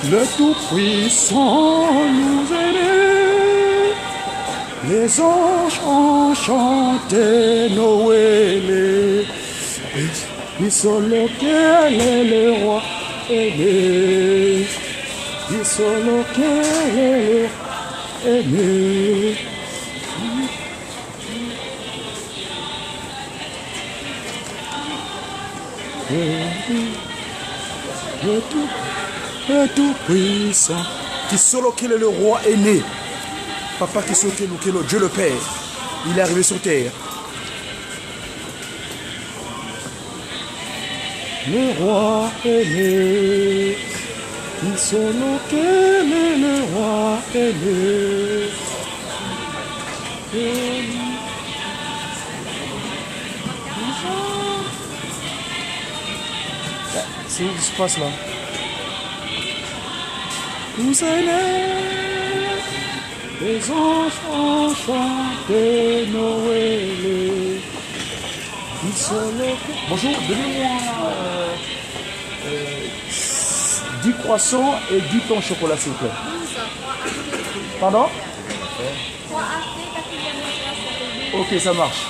Le Tout-Puissant nous est né. Les anges ont chanté Noël. Isolokele le roi est né. Isolokele le roi est né. Le tout, le tout puissant. Kisolokele le roi est né. Papa Kisolokele, Dieu le Père. Il est arrivé sur terre. Le roi est né. Kisolokele le roi est né. C'est où qui se passe là? Nous est né. Les anges ont chanté Noël. Bonjour, donnez-moi 10 croissants et 10 pains au chocolat, s'il vous plaît. Pardon? Ok, ça marche.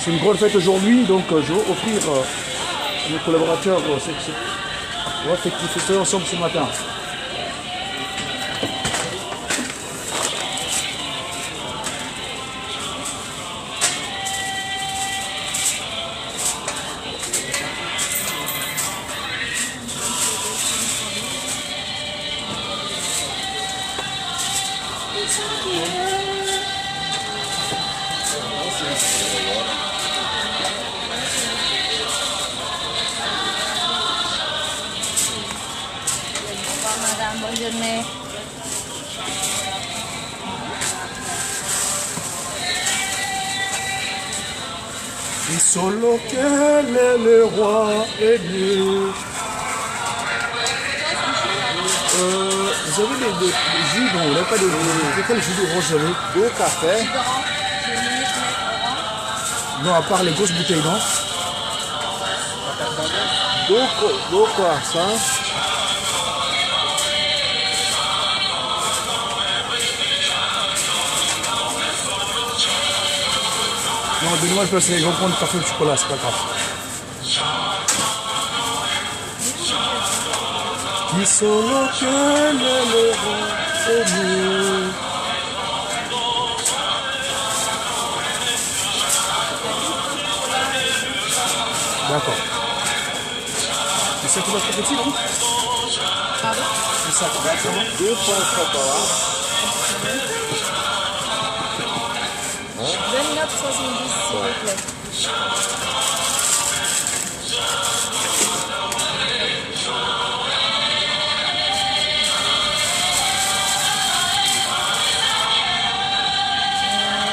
C'est une grande fête aujourd'hui, donc je vais offrir à nos collaborateurs, on va fêter ensemble ce matin. Madame, bonne journée. Kisolokele le roi est né. Vous avez des jus? Non, vous n'avez pas de jus. Quel jus d'orange vous avez? Deux cafés. Non, à part les grosses bouteilles, non? Deux croissants. Non, donnez-moi, je peux essayer. Je vais prendre café au chocolat, c'est pas grave. Kisolokele le roi est né. D'accord. C'est ça qui va être petit, non? Pardon? C'est ça qui va être bon. Deux pains au chocolat. 29,70 s'il vous plaît.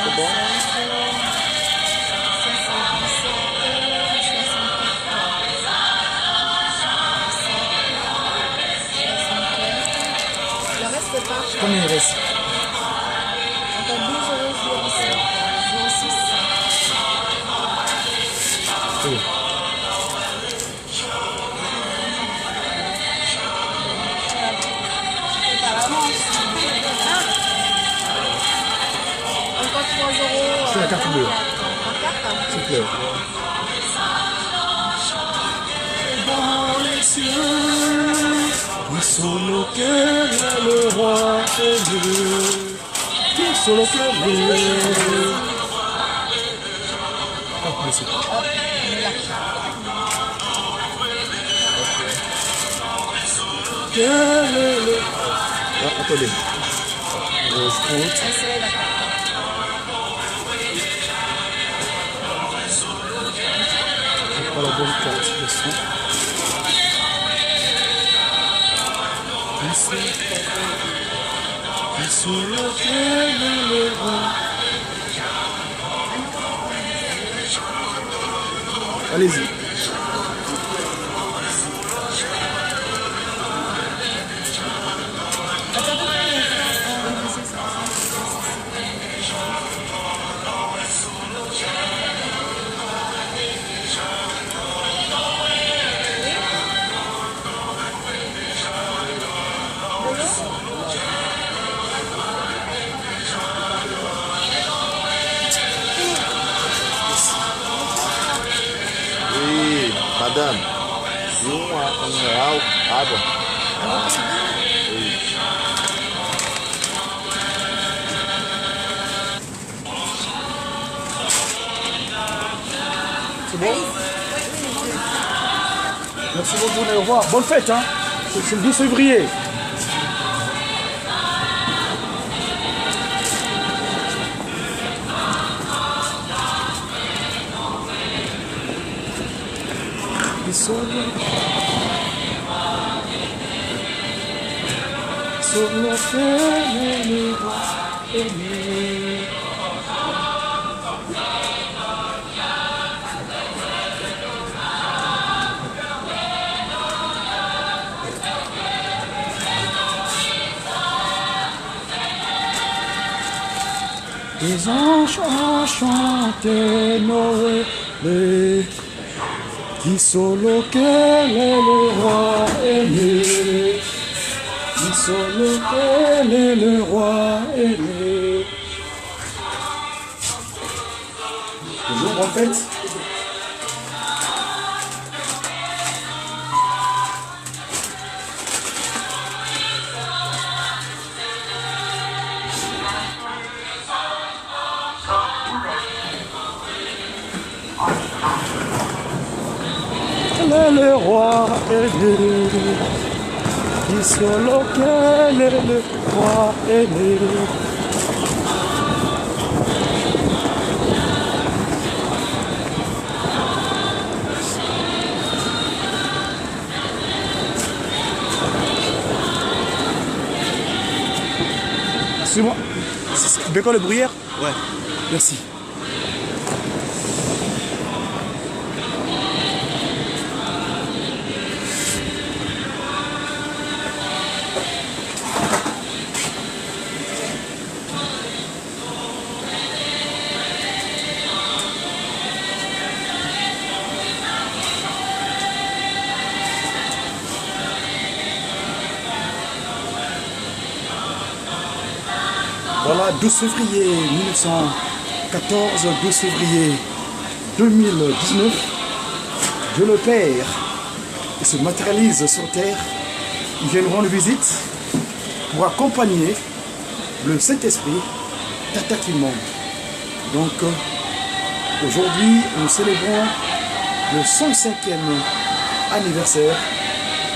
C'est bon? Le reste, c'est pas. Combien il reste? Encore 12 euros 06. Oui. Encore 3 euros. C'est la carte bleue. En carte? S'il vous plaît. Dans les cieux, Kisolokele le roi est né. Kisolokele. Carte bleue, s'il vous plaît. Hop, on est là. Quel est le... Ah, attendez. Je compte. Insérez la carte. J'ai pas la bonne carte, laisse-moi. Kisolokele le roi. Allez-y. Madame, de R$ 1 água. Oui. C'est bon? Merci, bonne journée, au revoir. Bonne fête, hein. C'est le 12 février. Solo le roi est né. Les anges ont chanté Noël, qui sur lequel le roi est né. Qui sur lequel le roi est né. Bonjour, bonne fête. Le roi est né, qui sur lequel le roi est né. C'est moi. Bacon le bruyère? Ouais. Merci. Voilà, 12 février 1914, 12 février 2019, Dieu le Père il se matérialise sur terre. Il vient nous rendre visite pour accompagner le Saint-Esprit, Tata Kimbangu. Donc, aujourd'hui, nous célébrons le 105e anniversaire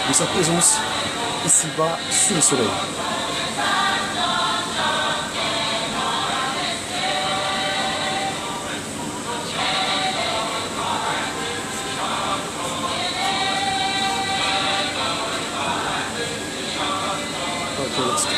de sa présence ici-bas sous le soleil. Ok, let's go.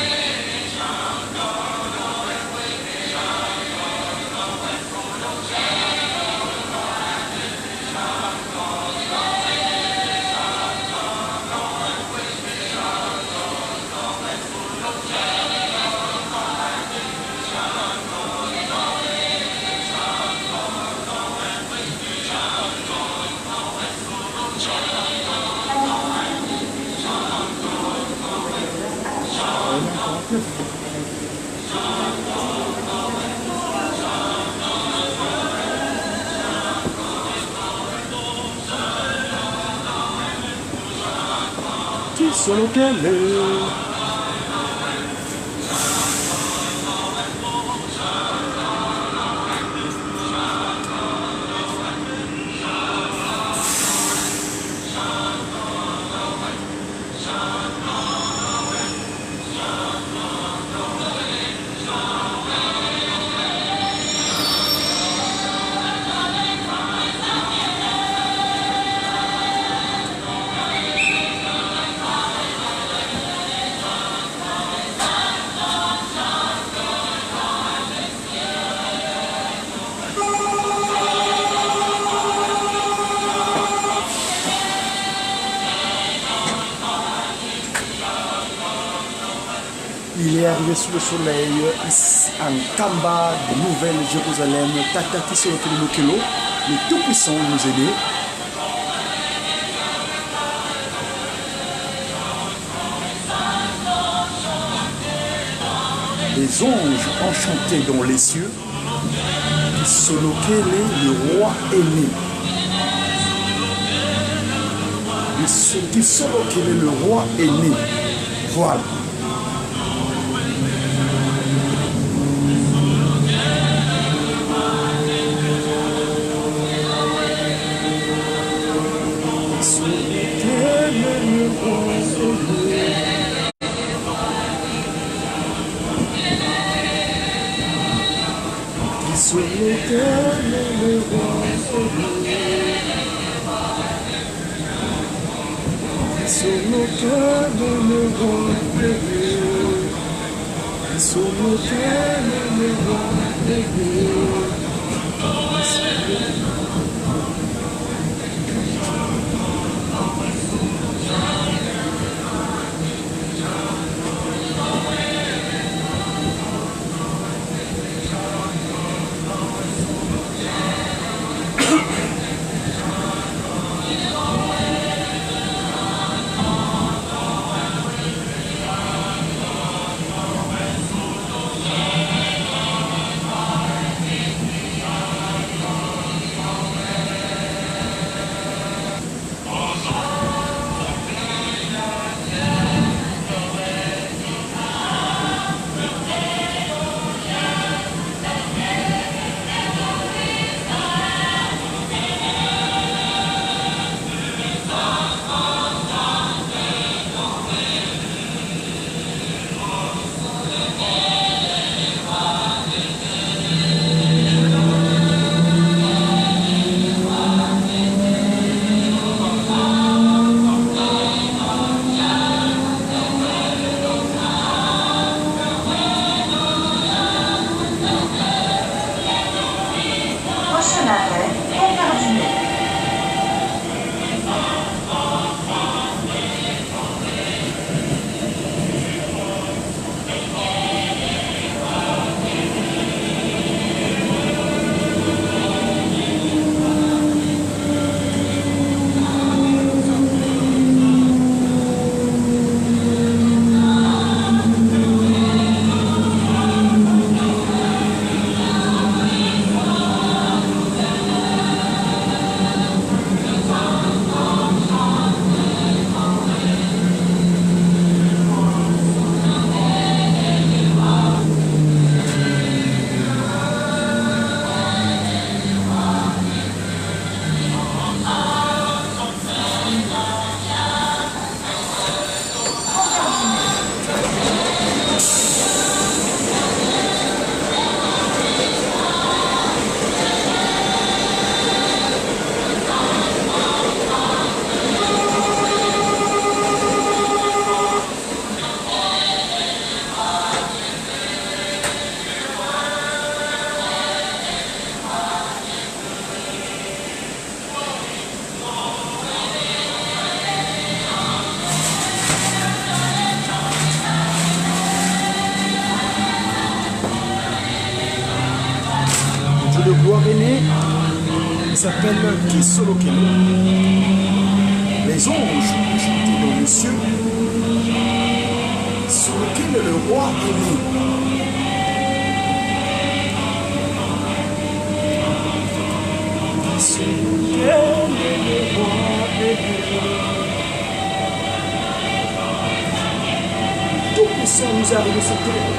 Sur lequel il est arrivé sous le soleil, ici en Kamba, de Nouvelle-Jérusalem, Tata Kisolokelo, le Tout-Puissant nous aide. Les anges enchantés dans les cieux, Kisolokele, le roi est né. de ce qui Solokele le roi est né. Voilà. Prochain arrêt, Pont-Cardinet. Dieu de gloire est né. Il s'appelle Kisolokele. Les anges ont chanté dans les cieux sur lequel le roi est né. Sur lequel le roi est né. Tout puissant nous est arrivé sur terre.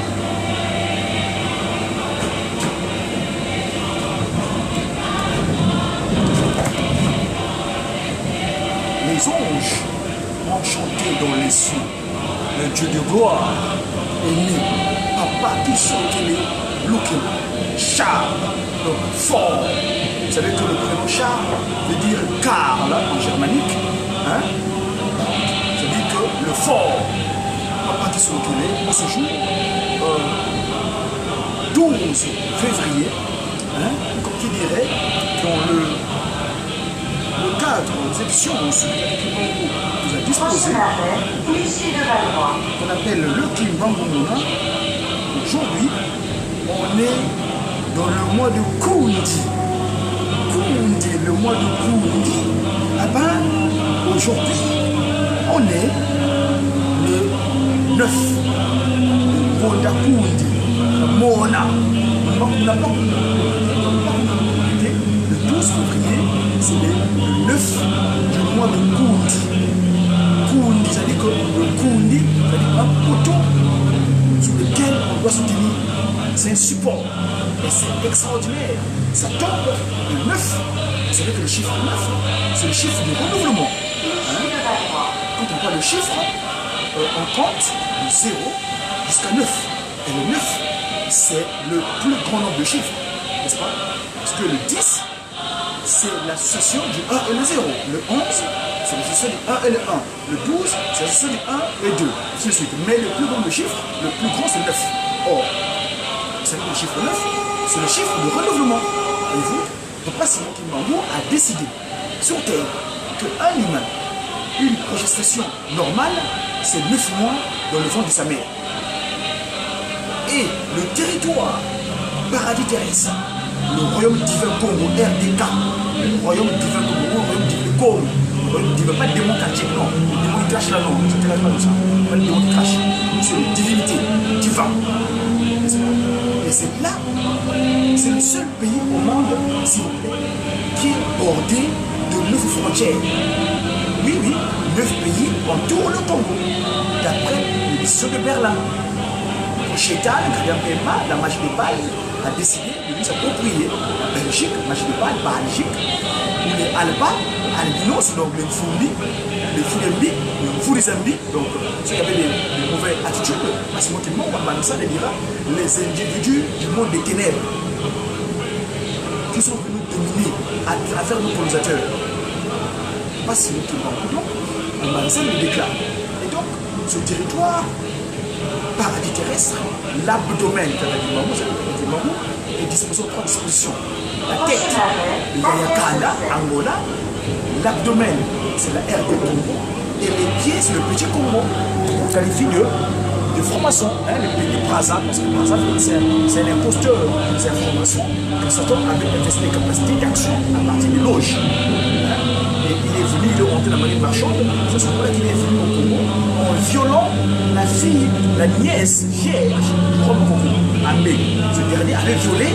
Les anges ont chanté dans les cieux. Le Dieu de gloire est né. Papa Kisolokele Lukelo. Charles, donc fort. Vous savez que le prénom Charles veut dire Karl en germanique. Hein? Ça veut dire que le fort. Papa Kisolokele, en ce jour, 12 février, hein, comme qui dirait, dans le cadre des éditions sur lequel Kimbangu nous a disposé, Prochain arrêt, Clichy-Levallois. qu'on appelle le Kimbangu Mona. Aujourd'hui, on est dans le mois de Kundi. Kundi, le mois de Kundi. Ah ben, aujourd'hui, on est le 9 de Ngonda Kundi, Mona. On n'a pas le 12 février, c'est le 9 du mois de Kundi. support. Et c'est extraordinaire. Ça tombe le 9. Vous savez que le chiffre 9, c'est le chiffre du renouvellement. Issy de Valois. Quand on parle de chiffre, on compte de 0 jusqu'à 9. Et le 9, c'est le plus grand nombre de chiffres, n'est-ce pas? Parce que le 10, c'est l'association du 1 et le 0. Le 11, c'est l'association du 1 et le 1. Le 12, c'est l'association du 1 et 2. Ainsi de suite. Mais le plus grand de chiffre, le plus grand, c'est le 9. Or, vous savez que le chiffre 9, c'est le chiffre de renouvellement. Et vous, Papa Simon Kimbangu a décidé sur Terre qu'un humain, une progestation normale, c'est 9 mois dans le ventre de sa mère. Et le territoire paradis terrestre, le royaume divin Congo, RDK, le royaume divin Congo, le royaume divin Congo, le royaume divin, pas de démon quartier, non, le démon qui crache là, non, ne s'intéresse pas de ça, pas de démon qui crache, c'est une divinité, divin. Et c'est là, c'est le seul pays au monde, s'il vous plaît, qui est bordé de 9 frontières. Oui, oui, 9 pays entourent le Congo, d'après les décisions de Berlin. Chétan, Pema, la magie de Bâle, a décidé de nous approprier la Belgique, magie de Bâle, Belgique, où les Alba, albinos, donc les Mfumbi, les Foulembi, les Mfoulizambi, donc ceux qui avaient des mauvaises attitudes, parce que moi, les dira, les individus du monde des ténèbres, qui sont venus dominer à travers nos colonisateurs. Pas si nous donc, Manzan le déclare. Et donc, ce territoire paradis terrestre, l'abdomen est disposé en 3 dispositions. La tête, le Yayakanda, Angola, l'abdomen, c'est la RD Congo, et les pieds, c'est le petit Congo, qu'on qualifie de franc-maçon, hein, le pays de Brazza, parce que Brazza, c'est un imposteur, c'est un franc-maçon, que Satan avait investi les capacités d'action à partir des loges. Hein. Et il est venu, il est rentré dans la marine marchande, c'est ce moment-là qu'il est venu au Congo en violant la fille, la nièce vierge du roi Congo, Amé. Ce dernier avait violé,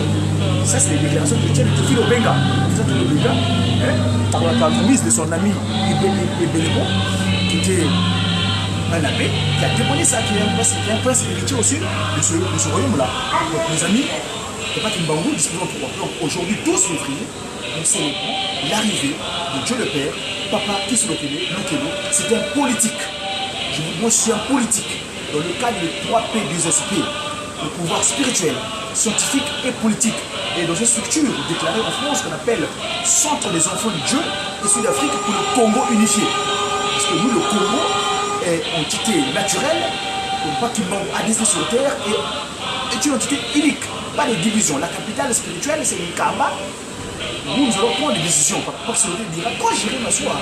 ça c'est les déclarations chrétiennes de Théophile Obenga, Théophile Obenga, hein, par l'entremise de son ami Ibelebo, qui était un abbé, qui a témoigné ça, qui est un prince héritier aussi de ce royaume-là. Donc mes amis, Papa Kimbangu dispose en 3. Donc aujourd'hui, 12 février, nous célébrons l'arrivée de Dieu le Père, Papa Kisolokele, Lukelo. C'est un politique. Moi, je suis un politique dans le cadre de 3 P 2 SP, le pouvoir spirituel, scientifique et politique. Et dans une structure déclarée en France qu'on appelle Centre des enfants de Dieu et Sud-Afrique pour le Congo unifié. Parce que nous, le Congo est entité naturelle, donc pas Kimbangu a décidé sur terre et est une entité unique, pas de division. La capitale spirituelle, c'est Nkamba. Nous, nous allons prendre des décisions. Papa Kisolokele dira, quand j'irai m'asseoir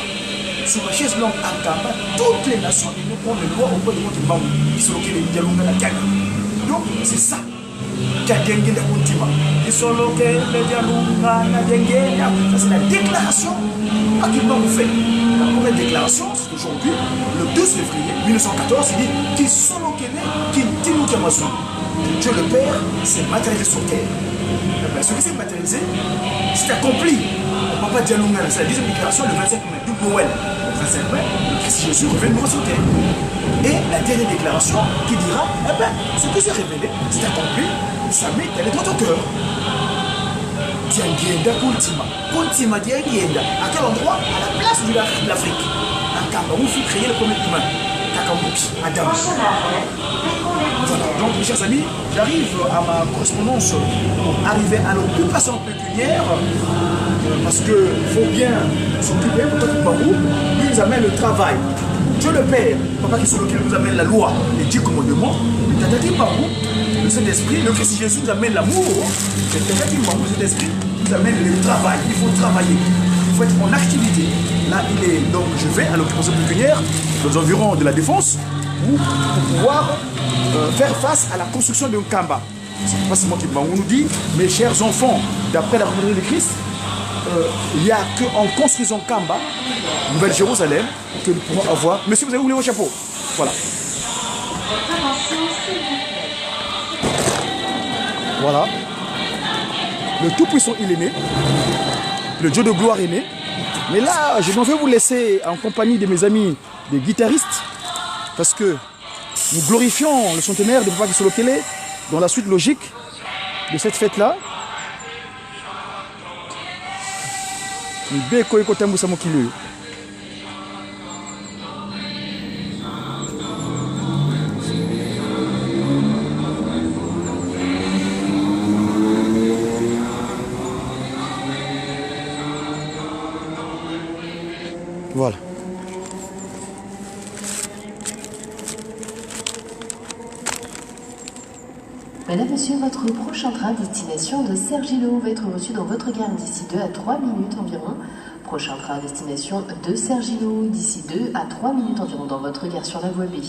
sur ma chaise longue à Nkamba, toutes les nations viendront prendre les lois auprès de notre Kimbangu. Kisolokele, Dialunga, la Kanga. Donc, c'est ça. Dialunga, Kuntima. Kisolokele, Dialunga, la Dialunga. Ça, c'est la déclaration à Kimbangu fait. La première déclaration, c'est aujourd'hui, le 12 février 1914, il dit Kisolokele, Kintimu Kiamasu. Dieu le Père s'est matérialisé sur terre. Eh bien, ce qui s'est matérialisé, c'est accompli. Papa Dialunga, c'est la deuxième déclaration le 25 mai, du Noël. Le 25 mai, le Christ Jésus revient nous sur terre. Et la dernière déclaration qui dira, eh bien, ce qui s'est révélé, c'est accompli, ça met elle est dans ton cœur. Diangienda Kuntima. Kuntima Diangienda. À quel endroit? À la place de l'Afrique. À Kamba, où fut créé le premier humain. Kakambuki, Adam. Voilà, donc mes chers amis, j'arrive à ma correspondance pour arriver à l'occupation pécuniaire, parce que faut bien s'occuper, pour toi Kimbangu, lui nous amène le travail. Dieu le Père, Papa Kisolokele nous amène la loi, les 10 commandements. Le Tata Kimbangu, le Saint-Esprit, le Christ Jésus nous amène l'amour. Le Tata Kimbangu, le Saint-Esprit, nous amène le travail. Il faut travailler, il faut être en activité. Là, il est, donc je vais à l'occupation pécuniaire, dans les environs de la Défense, pour pouvoir faire face à la construction de Nkamba. C'est pas seulement Kimbangu nous dit, mes chers enfants, d'après la revenue de Christ, il n'y a qu'en construisant Nkamba, Nouvelle-Jérusalem, que nous pourrons avoir. Monsieur, vous avez oublié vos chapeaux. Voilà. Voilà. Le Tout-Puissant, il est né. Le Dieu de gloire est né. Mais là, je m'en vais vous laisser en compagnie de mes amis, des guitaristes, parce que nous glorifions le centenaire de Papa Kisolokele dans la suite logique. de cette fête-là. Mibeko ekotambwisa mokili oyo. Voilà. Madame, Monsieur, votre prochain train à destination de Cergy-le-Haut va être reçu dans votre gare d'ici 2 à 3 minutes environ. Prochain train à destination de Cergy-le-Haut d'ici 2 à 3 minutes environ dans votre gare sur la voie B.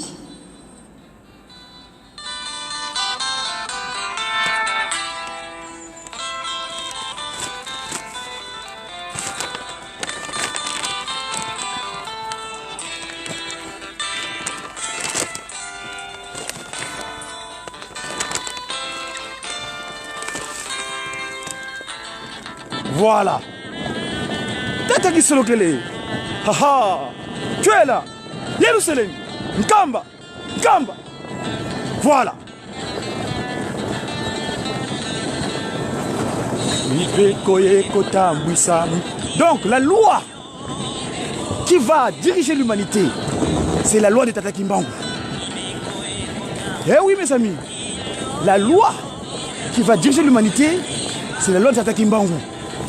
Voilà. Tata Kisolokele. Haha. Tu es là. Jérusalem. Nkamba. Nkamba. Voilà. Donc la loi qui va diriger l'humanité, c'est la loi de Tata Kimbangu. Eh oui mes amis, la loi qui va diriger l'humanité, c'est la loi de Tata Kimbangu.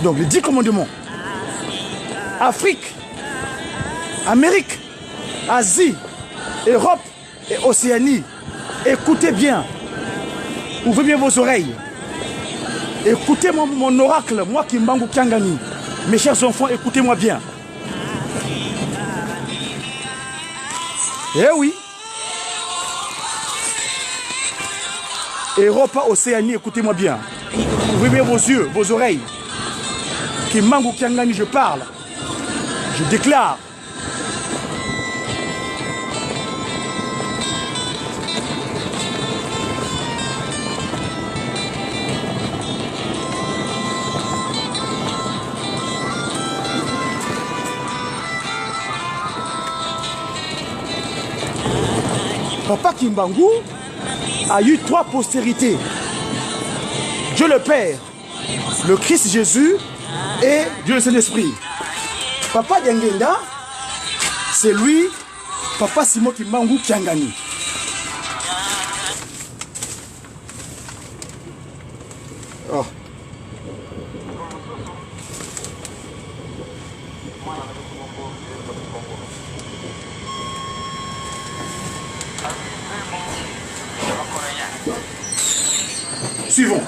Donc les 10 commandements. Afrique, Amérique, Asie, Europe et Océanie. Écoutez bien. Ouvrez bien vos oreilles. Écoutez-moi mon oracle, moi Kimbangu Kiangani. Mes chers enfants, écoutez-moi bien. Eh oui. Europe, Océanie, écoutez-moi bien. Ouvrez bien vos yeux, vos oreilles. Kimbangu Kiangani, je parle. Je déclare. Papa Kimbangu a eu 3 postérités. Dieu le Père, le Christ Jésus et Dieu le Saint-Esprit. Papa Diangienda, c'est lui, Papa Simon Kimbangu Kiangani. Oh. Suivons.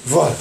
Voilà.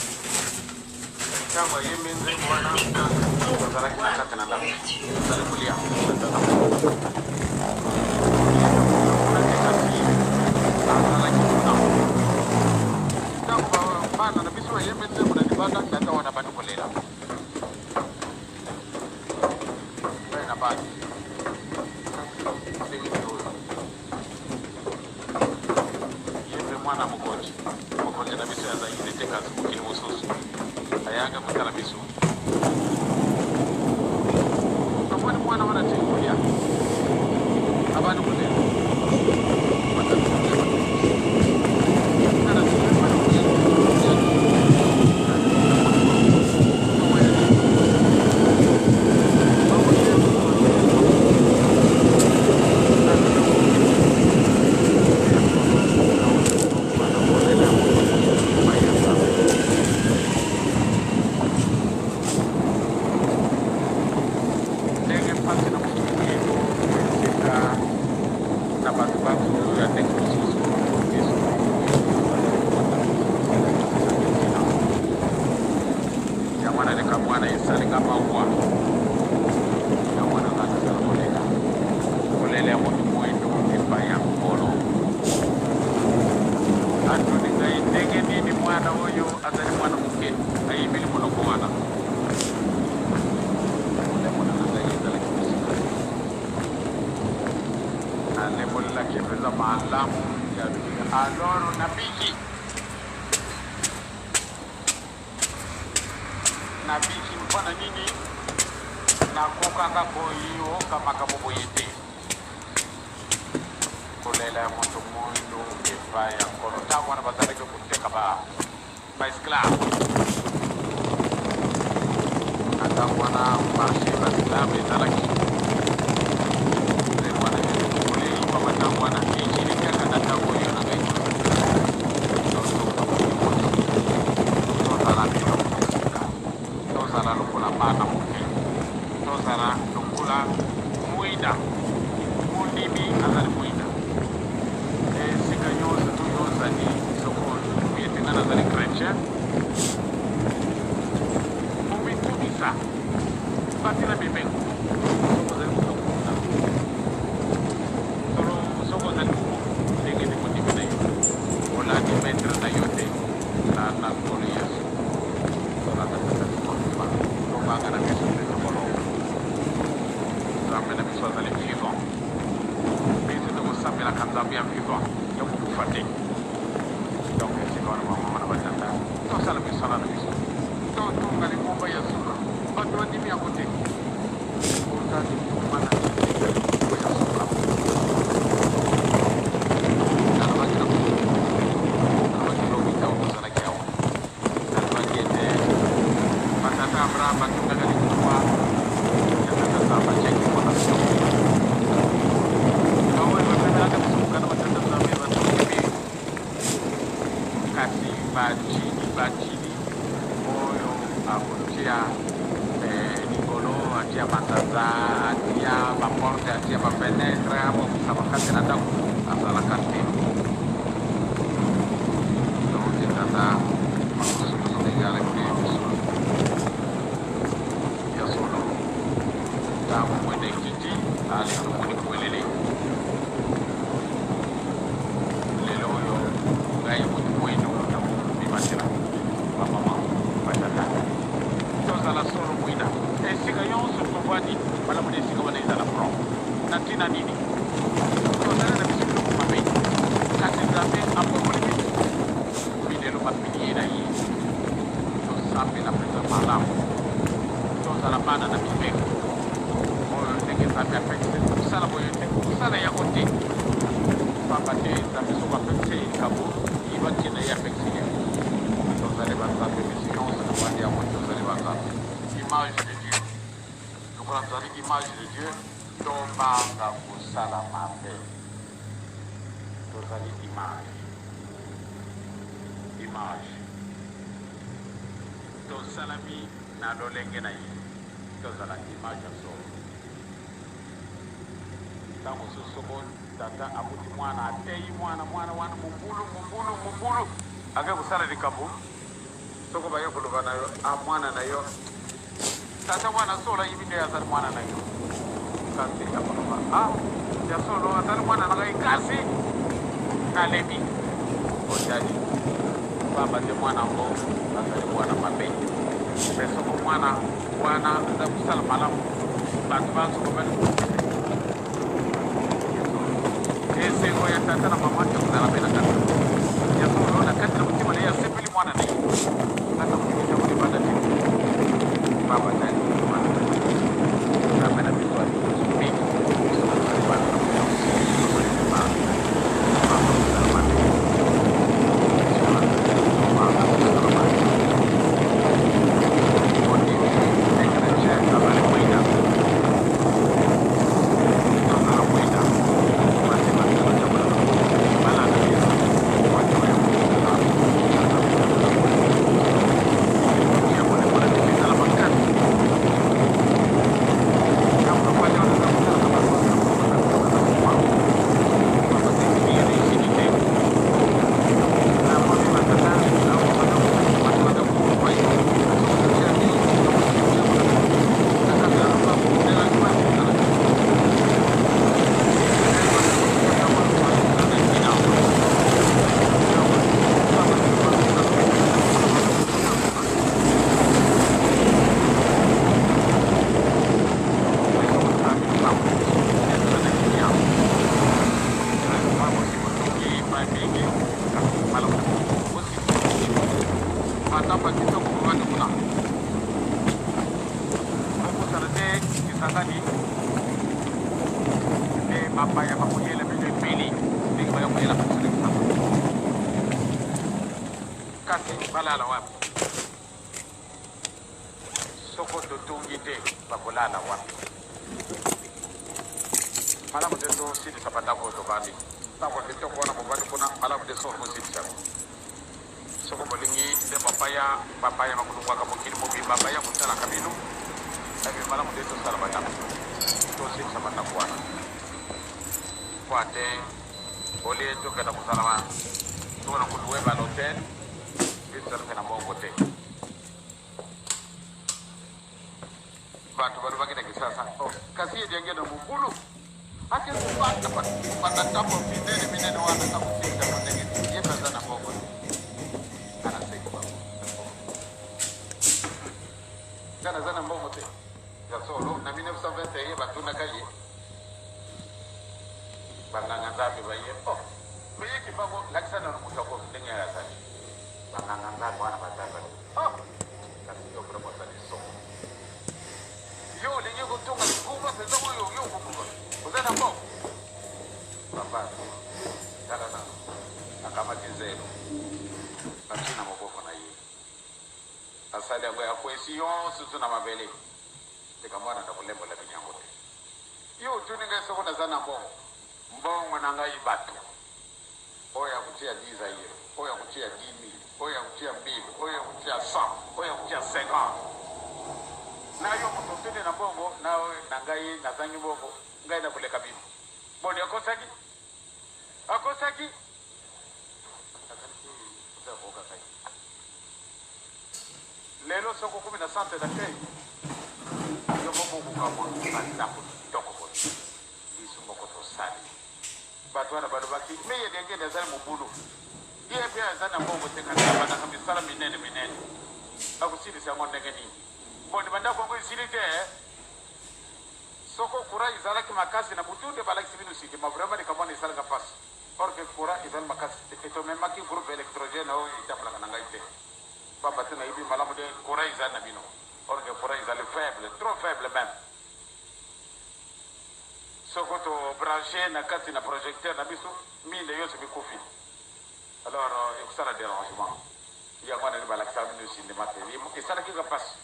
Malamu ya alors nabiki nabiki mpo na nini nakokaka koyoka makambo boye te kolela ya moto moindo epai ya nkolo ntango wana bazalaki koteka ba baesclave na ntango wana marché baesclave ezalaki wana kolei ntango wana ekili kaka na ntango oyo na ngai tozala biloko ya sika tozala lokola bana moke tozala lokola mwinda mondimi azali mwinda esika nyonso to yo ozali soko ondimi ete ngai nazali chrétien omikumisa batela mibeko soki ozali moto akokuna solo soki ozali ndenge nini mondimi na yo olandi maître na yo te landa nkolo yesu tolanda tata tokondima tobanga na biso mpe tokolonga nzambe na biso azali vivant biso tokosambelaka nzambe ya vivant ya kokufa te donc esika wana bamama na batata tosala misala na biso totonga lingomba ya suka bato bandimi yango te oza lingomba na lingomba ya suka nalobaki na nalobaki lobi ntango tozalaki awa nalobaki ete batata abraham batongaka lingomba ya tata nzambe atiaki mpona biso baoyo bapemelaka biso mokanda batata nzambe batongi kasi bachini bachini oyo akotia likolo atia manzanza atia baporte atia bafenetre abongisa bakati na ndako azalaka te donc tata makosusu ezalaki biso ya solo ntango mwene ekiti ale tomoni kwelele lelo oyo ngai motu mwino nakomibatela bamama batata tozala solo mwina esika nyonso tovandi malamu na esika wana ezala propre na ntina nini tozali na biso biloko mabe kasi nzambe apongoli biso bilelo bapilie na ye tosambela mpenza malamu tozala bana na mibeko oyo ndenge nzambe apekisi kosala boye te kosala yango te pamba te nzambe soko apekisi likambo yebaki na ye apekisi yango tozali banzambe biso nyonso tofandi yango tozali banzambe image de dieu lokola tozali image de dieu tobanga kosala mabe tozali image image tosalami na lolenge na ye tozala image ya solo ntango mosusu soko tata abuti mwana ateyi mwana mwana wana mobulu mobulu mobulu ake kosala likambo soko baye koloba na yo a mwana na yo tata wana solo ayebi nde azali mwana na yo kasi akoloba a ya solo azali mwana na ngai kasi nalebi otali pamba te mwana yango azali mwana mabe mpe soko mwana wana aza kosala malamu bato banso bali esengo ya tata na mama ekozala mpe na kati ya solo na kati na motema na ye asepeli mwana na ye ata motikisa ngo libanda te pamba tali mwana nzambe na biso ali mingi biso tozali bana na tozali bana pamba kosala mabe mondimi chrétien azali mwinda tozala mwinda basi basala balanda yesu. Bandako ya kitoko bovandi kuna. Bokosana te Kisangani nde bapaya bakoyela bino ebele ndenge baya koyela biso na Kisangani. Kasi balala wapi? Soko totongi te bakolala wapi? Malamu te tosilisa bandako oyo tovandi. Ndako ya kitoko wana bovandi kuna, malamu te solo bosilisa yango. Soko bolingi nde bapaya, bapaya bakolongwaka mokili mobimba baya kotalaka bino. Ebe malamu nde tosala bandako, tosilisa bandako wana mpo ate olie tokenda kosala tokona koluwe ba l'hotel biso tozalaki na mbongo te. Bato balobaki na Kisasa, oh, kasi ye diangenda mobulu ake kobanda banda ndako minene minene wana akosilisa yango ndenge nini? Ye mpe aza na mbongo te. Nga naseki bango, nga naza na mbongo te. Ya solo, na 1921 batunaka ye banganga Nzambe baye, oh, me ye Kimbangu, lakisa nano moto yango ndenge azali. Banganga Nzambe wana bazali, oh, kasi yo vraiment ozali somo. Yo olingi kotonga lingomba mpenza oyo yo okokoka, oza na mbongo papa? Tala nano, akamati zelo atie na maboko na ye, asali yango ya kwesi yonso tu na mabele. Tika mwana na kolembola bino yango te. Yo otuni ngai soko naza na mbongo? Mbongo na ngai bato oyo akotia 10 zaire, oyo akotia 10 000, oyo akotia 1000, oyo akotia 100, oyo akotia 50. Na yo moto otuni na mbongo na, na ngai nazangi mbongo, ngai nakoleka bino. Boni akosaki? Akosaki? Nakanisi oza koyoka ngai. Lelo soki okomi na centre d'accueil, yo moko okokamwa bandako kitoko boye. Biso moko tosali. Bato wana balobaki, Me ye Diangenda azali mobulu. Ye mpe aza na mbongo te, kasi abandaka misala minene minene. Akosilisa yango ndenge nini? Boni bandako yango esili te? Soko courant ezalaki makasi na butu nde balakisi bino sima. Vraiment likambo wana esalaka pasi. Or que courant ezali makasi te. Et tomemaki groupe electrogène oyo etambolaka na ngai te. Pamba te nayebi malamu nde courant ezali na bino. Or que courant ezali faible, trop faible meme. Soko to branche na kati na projecteur na biso, minda yonso mikufi. Alors ekosala derangement. Yango wana nde balakisaka bino cinéma te. Esalaki nga pasi.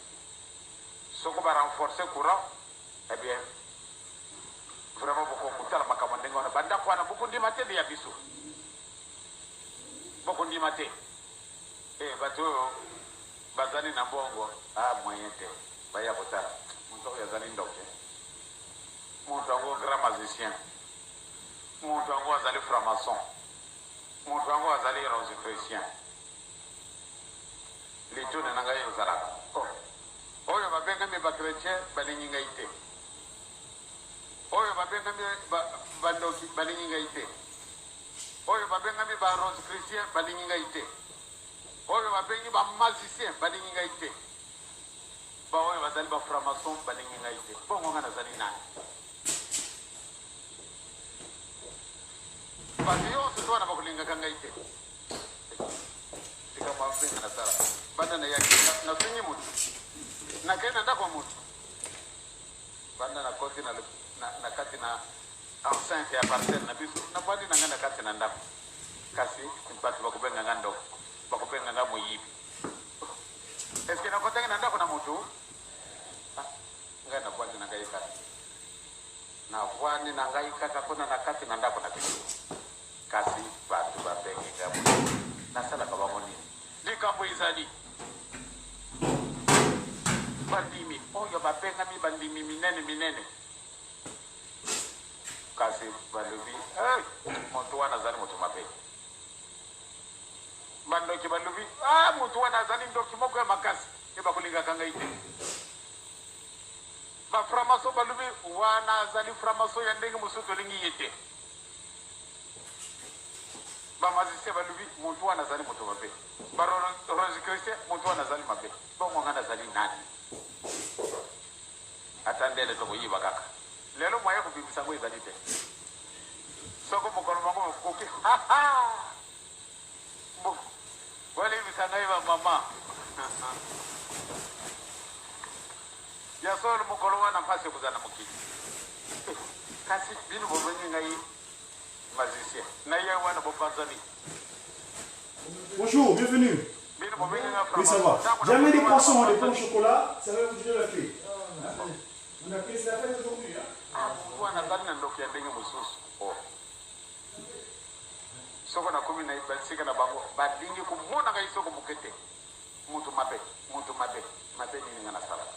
Soko ba renforcer courant, eh bien vraiment bokokutala makambo ndenge wana. Bandako wana bokondima te nde ya biso. Bokondima te. Eh bato oyo bazali na mbongo, ah moyen te. Baya kotala. Moto oyo azali ndoki. Moto yango grand magicien. Moto yango azali franc-maçon. Moto yango azali rosicrucien. Lituna na ngai ezalaka, oh, oyo babengami ba chretien balingi ngai te. Oyo babengami ba, bandoki balingi ngai te. Oyo babengami ba rosicrucien balingi ngai te. Oyo babengi ba magicien balingi ngai te. Baoyo bazali ba franc-maçon balingi ngai te. Bongo ngai nazali nani? Bato yonso to wana bakolingaka ngai te. Likambo ya mpenza nasala banda nayaki, nafingi moto, nakei na ndako ya moto, banda nakoti na, na, na kati na enceinte ya parcelle na biso, navandi na ngai na kati na ndako, kasi bato bakobenga ngai ndoki, bakobenga ngai moyibi. Est-ce que nakotaki na ndako na moto? Ah, ngai navandi na ngai kaka, navandi na ngai kaka kuna na kati na ndako na biso, kasi bato babengi ngai moyibi. Nasalaka bango nini? Likambo ezali bandimi oyo babengami bandimi minene minene, kasi balobi, hey, moto wana azali moto mabe. Bandoki balobi, ah, moto wana azali ndoki moko ya makasi, ye bakolingaka ngai te. Ba franc-maçon balobi, wana azali franc-maçon ya ndenge mosusu, tolingi ye te. Ba magicien balobi, moto wana azali moto mabe. Ba rosicrucien, moto wana azali mabe. Bongo ngai nazali nani? Ata ndele tokoyiba kaka. Lelo moyen ya kobimisa yango ezali te. Soko mokolo bango bakoki, ha ha! Bo, bolibisa ngai ba mama. Ya solo mokolo wana mpasi ekozala na mokili. Eh, kasi bino bobengi ngai magicien na ye wana bopanzani. Bonjour, bienvenue. Bino bobengi nga Oui, ça va. Jamais des poissons, hein, des pains au chocolat, ça va vous donner la clé. Hein? On a clé, c'est la fête aujourd'hui. Hein? Wana azali na ndoki ya ndenge mosusu. Oh. Soko nakomi na basika na bango balingi komona ngai soko moke te. Mutu mabe, mutu mabe, mabe nini nga nasalaka?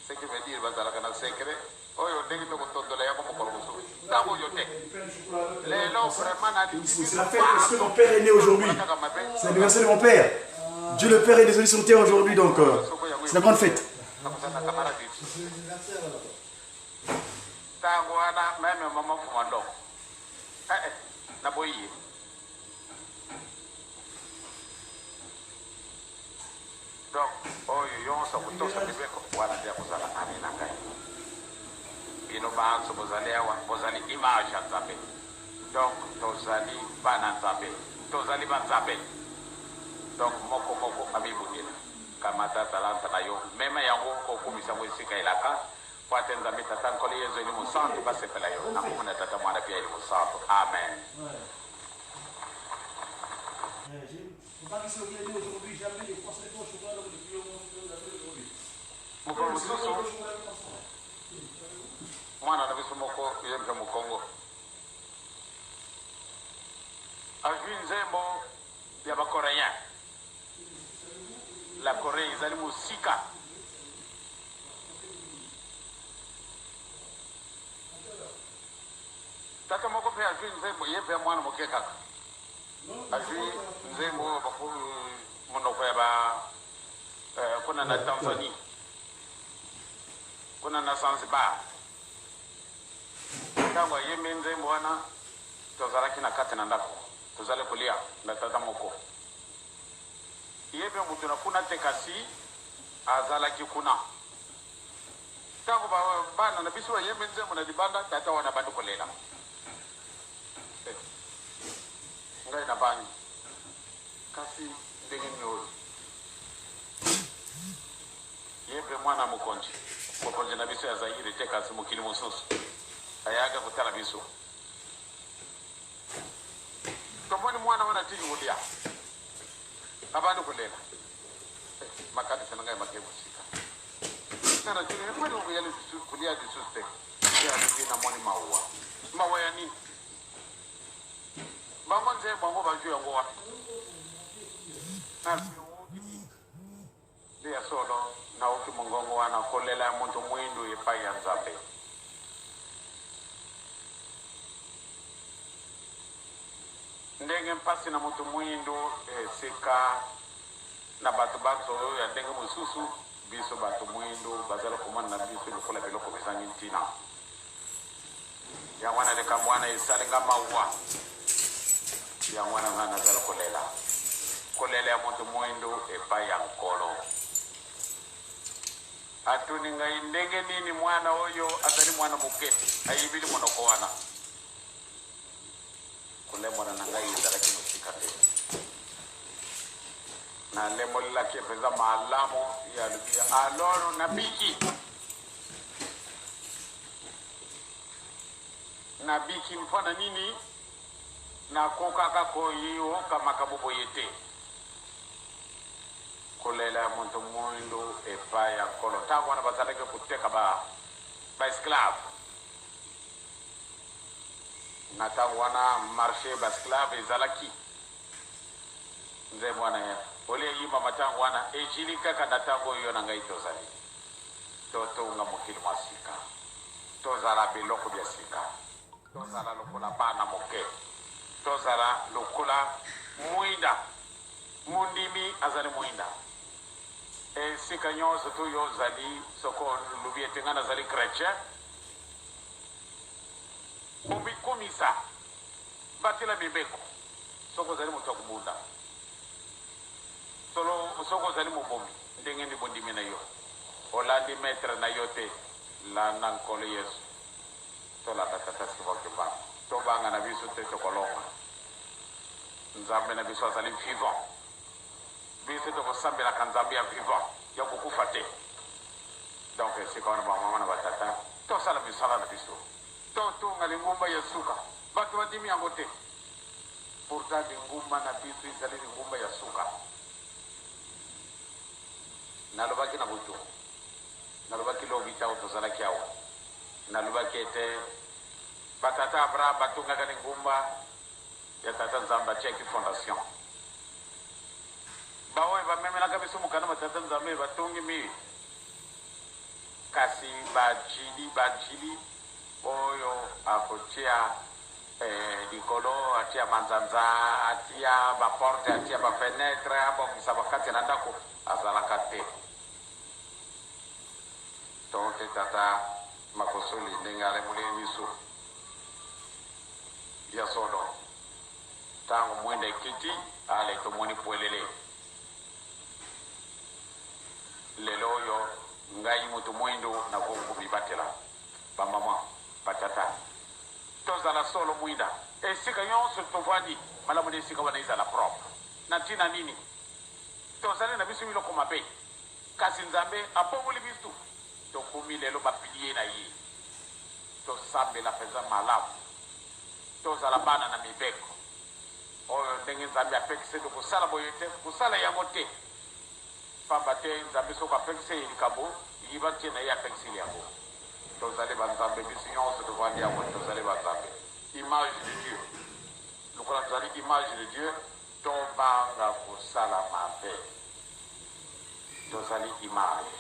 Ce qui veut dire bazalaka na secret oyo ndenge tokotondola yango mokolo mosusu. Ntango oyo te. Lelo vraiment nalingi C'est la fête parce que mon père est né aujourd'hui. C'est l'anniversaire de mon père. Dieu le Père est descendu sur terre aujourd'hui, donc c'est la grande fête. Nakozala na camarade ntango wana meme mama mfuma ndongo eh, eh, naboyi ye. Donc oyo yonso akotosa mibeko wana nde akozala ami na ngai. Bino banso bozali awa bozali image ya Nzambe. Donc tozali bana Nzambe, tozali ba Nzambe. Donc moko moko amibundela. Kamata talanta na yo, mema yango okumisa yango esika elaka, po ate Nzambe Tata Nkolo Yezu Elimo Santu basepela yo. Na kombo na Tata Mwana pia Elimo Santu. Amen. Mokolo mosusu mwana na biso moko ye mpe mokongo azwi nzembo ya bacoréen. La Corée ezali mosika. Tata moko mpe azwi nzembo ye mpe ya mwana moke kaka azwi nzembo oyo monoko ya ba kuna na Tanzanie, kuna na Zanzibar. Ntango ayembi nzembo wana, tozalaki na kati na ndako, tozali kolia na tata moko. Ye mpe moto na kuna te, kasi azalaki kuna. Ntango bana na biso bayembi nzembo na libanda, tata wana abandi kolela. Eh, ngai nabangi, kasi ndenge nini oyo? Ye mpe mwana mokonzi, mokonzi na biso ya Zaire te, kasi mokili mosusu, ayaka kotala biso. Tomoni mwana wana atiki kolia, abandi kolela. Eh, makanisi na ngai make mosika. Nga natuni ye, mpo nini okoya lisusu kolia lisusu te? Ye alobi, namoni mawa. Mawa ya nini? Bango nzembo yango bazwi yango wapi? Nde ya solo naoki mongongo wana kolela ya moto mwindu epai ya Nzambe. Ndenge mpasi na moto mwindu esika na bato banso oyo ya ndenge mosusu, biso bato mwindu bazali komona na biso lokola biloko bizangi ntina. Yango wana likambo wana esali nga mawa. Yango wana nga nazali kolela. Kolela ya moto mwindu epai ya Nkolo. Atuni ngai ndenge nini mwana oyo azali mwana moke ayibili monoko wana. Kolembola na ngai ezalaki mosika te. Nalembolelaki ye mpenza malamu, ye alobi, aloro nabiki. Nabiki mpo na nini? Nakokaka koyoka makambo boye te. Kolela ya moto moindo epai ya Nkolo. Ntango wana bazalaki koteka ba, ba esclave. Na ntango wana marché ba esclave ezalaki. Nzembo wana ya olie eyibama ntango wana ejili kaka na ntango oyo yo na ngai tozali. Totonga mokili mwa sika. Tozala biloko bya sika. Tozala lokola bana moke. Tozala lokola mwinda. Mondimi azali mwinda. Esika nyonso tu yo ozali, soko olobi ete ngai nazali chretien, omikumisa, batela mibeko. Soko ozali moto ya kobunda, solo soko ozali mobomi, ndenge nini bondimi na yo? Olandi maitre na yo te, landa Nkolo Yesu. Tolanda Tata Simon Kimbangu. Tobanga na biso te, tokolonga. Nzambe na biso azali vivant. Biso tokosambelaka Nzambe ya vivant, ya kokufa te. Donc esika wana bamama na batata tosala misala na biso, totonga lingomba ya suka. Bato bandimi yango te, pourtant lingomba na biso ezali lingomba ya suka. Nalobaki na butu, nalobaki lobi ntango tozalaki awa, nalobaki ete batata Abraham batongaka lingomba ya tata Nzambe, atiaki fondation. Baoyo bamemelaka biso mokanda ma tata Nzambe batongi mur, kasi bajili bajili oyo akotia likolo, atia manzanza, atia baporte, atia bafenetre, abongisa bakati na ndako, azalaka te. Toke tata Makosoli ndenge alemoli miso ya solo, ntango mwinda ekiti, ale tomoni pwelele. Lelo oyo ngai moto mwindu nakoki komibatela. Bamama, batata, tozala solo mwinda esika nyonso tovandi. Malamu na esika wana ezala propre. Na ntina nini? Tozali na biso biloko mabe, kasi Nzambe abongoli biso, tokomi lelo bapilier na ye. Tosambela mpenza malamu, tozala bana na mibeko oyo ndenge Nzambe apekisi ete kosala boye te, kosala yango te, pamba te Nzambe soko apekisi ye likambo, yiba ntina ye apekisili yango. Tozali banzambe, biso nyonso tovandi yango tozali banzambe, image de Dieu. Lokola tozali image de Dieu, tobanga kosala mabe. Tozali image,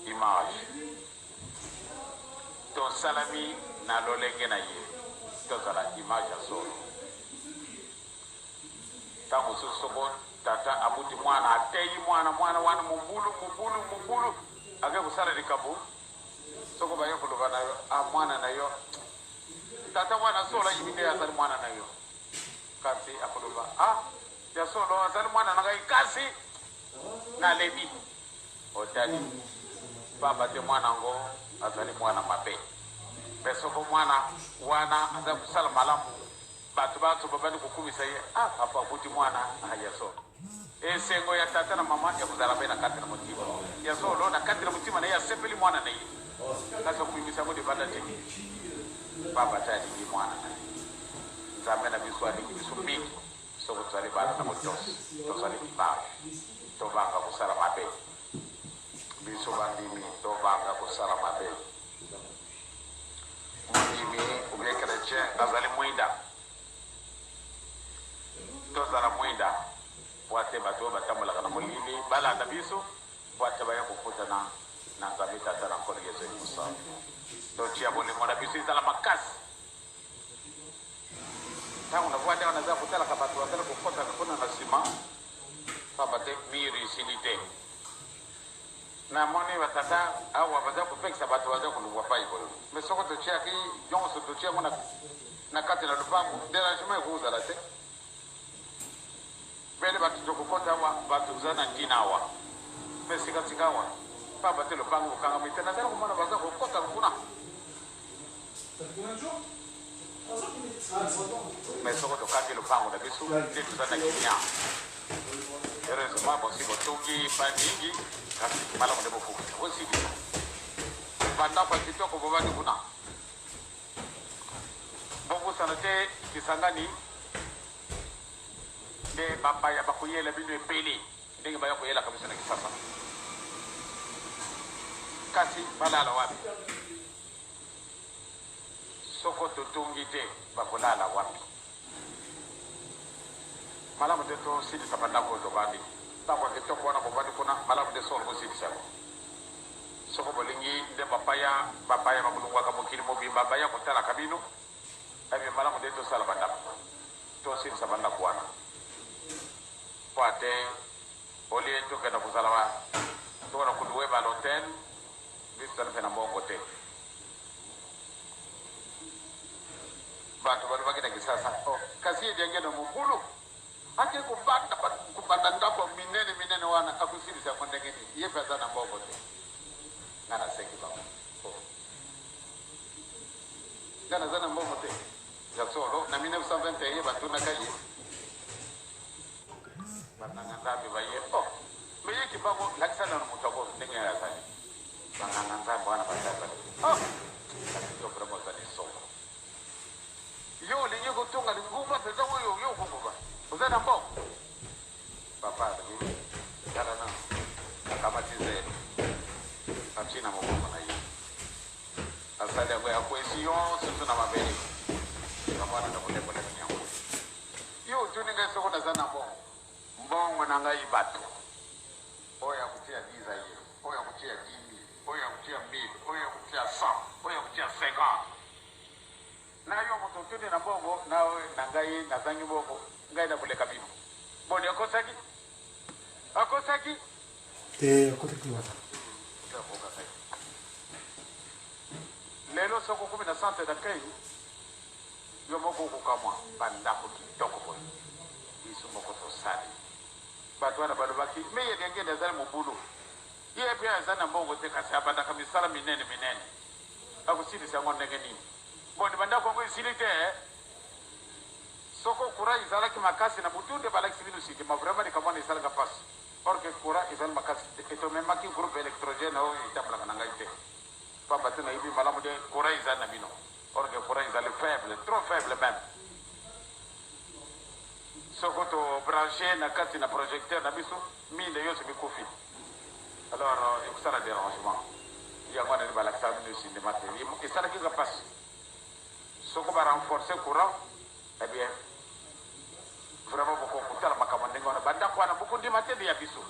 image, tosalami na lolenge na ye, tozala image ya solo. Ntango mosusu soko tata abuti mwana, ateyi mwana, mwana wana mobulu mobulu mobulu, ake kosala likambo, soko baye koloba na yo: "A mwana na yo, tata wana solo ayibi nde azali mwana na yo." Kasi akoloba: "A ya solo azali mwana na ngai, kasi nalebi." Otali, pamba te mwana yango azali mwana mabe. Mpe soko mwana wana aza kosala malamu, bato banso babandi kokumisa ye: "A papa abuti mwana ya solo." Esengo ya tata na mama ya kozala mpe na kati na motima ya solo, na kati na motima na ye asepeli mwana na ye, kasi akomimisa yango libanda te, pamba te alingi mwana na ye. Nzambe na biso alingi biso mingi. Soko tozali bana na motosi, tozali image, tobanga kosala mabe. Biso bandimi tobanga kosala mabe. Mondimi ou bien chrétien azali mwinda, tozala mwinda po ate bato oyo batambolaka na molili balanda biso, po ate baya kokutana na Nzambe Tata na Nkolo Yesu Kristo. Totia bolingo na biso ezala makasi. Ntango navandi awa, naza kotalaka bato bazali kokɔtaka kuna na nsima, pamba te mur esili te. Namoni batata awa baza kopekisa bato baza kolungwa pai boye, mais soko totiaki nyonso, totia yango na kati na lopango, dérangement ekozala te. Bele bato tokokɔta awa, bato toza na ntina awa, mais sikatika awa, pamba te lopango kokangami te, nazali komona baza kokɔta kuna. Mais soko tokangi lopango na biso nde toza na kimia. Heureusement bosi botongi pa mingi, kasi malamu nde bofukisa, bosilisa bandako ya kitoko bobandi kuna. Bobosana te Kisangani nde bapaya bakoyela bino ebele ndenge baya koyelaka biso na Kisasa. Kasi balala wapi? Soko totongi te, bakolala wapi? Malamu te tosilisa bandako oyo tobandi, ndako ya kitoko wana bobandi kuna, malamu te solo bosilisa yango. Soko bolingi nde bapaya, bapaya bakolungwaka mokili mobimba baya kotalaka bino ebe, malamu nde tosala bandako, tosilisa bandako wana, po ate au lieu tokenda kozala tokenda kolouer ba l'hôtel, biso tozali mpe na mbongo te. Bato balobaki na Kisasa: "Oh, kasi ye diangene mobulu ake kobanda kobanda ndako minene minene wana, akosilisa yango ndenge nini? Ye mpe aza na mbongo te." Nga nasengi bango: "Oh, nga naza na mbongo te ya solo." Na 1921 batunaka ye. Banganga Nzambe baye, oh, mais ye Kimbangu, lakisa nanu moto yango ndenge ye azali. Banganga Nzambe wana batali balobi, oh, kasi yo vraiment ozali somo. Yo olingi kotonga lingomba mpenza oyo yo okokoka? Oza na mbongo? Papa alobi, tala nanu, akamati zelo, atie na mokongo na ye. Asali yango ya kwesi yonso tu na mabele. Likambo wana nakolembola bino yango. Yo otuni ngai soko naza na mbongo? Mbongo na ngai bato. Oyo akotia 10 aye, oyo akotia 10 000, oyo akotia 1000, oyo akotia 100, oyo akotia 50. Na yo moto otuni na mbongo na na ngai nazangi mbongo, ngai nakoleka bino. Boni akosaki? Akosaki? Te, akosaki wana. Lelo soki okomi na centre d'accueil, yo moko okokamwa bandako kitoko boye. Biso moko tosali. Bato wana balobaki, me ye Diangienda azali mobulu. Ye pe aza na mbongo te kasi abandaka misala minene minene. Akosilisa yango ndenge nini? Boni bandako yango esili te eh? Soko courant ezalaki makasi na butu nde balakisi bino sima vraiment likambo wana esalaka pasi. Or que courant ezali makasi te et tomemaki groupe electrogène oyo etambolaka na ngai te. Pamba te nayebi malamu nde courant ezali na bino. Or que courant ezali faible, trop faible meme. Soko to branche na kati na projecteur na biso, minda yonso mikufi. Alors ekosala derangement. Yango wana nde balakisaka bino cinema te. Esalaki nga pasi. Soko ba renforcer courant, eh bien vraiment bokokutala makambo ndenge wana. Bandako wana bokondima te nde ya biso.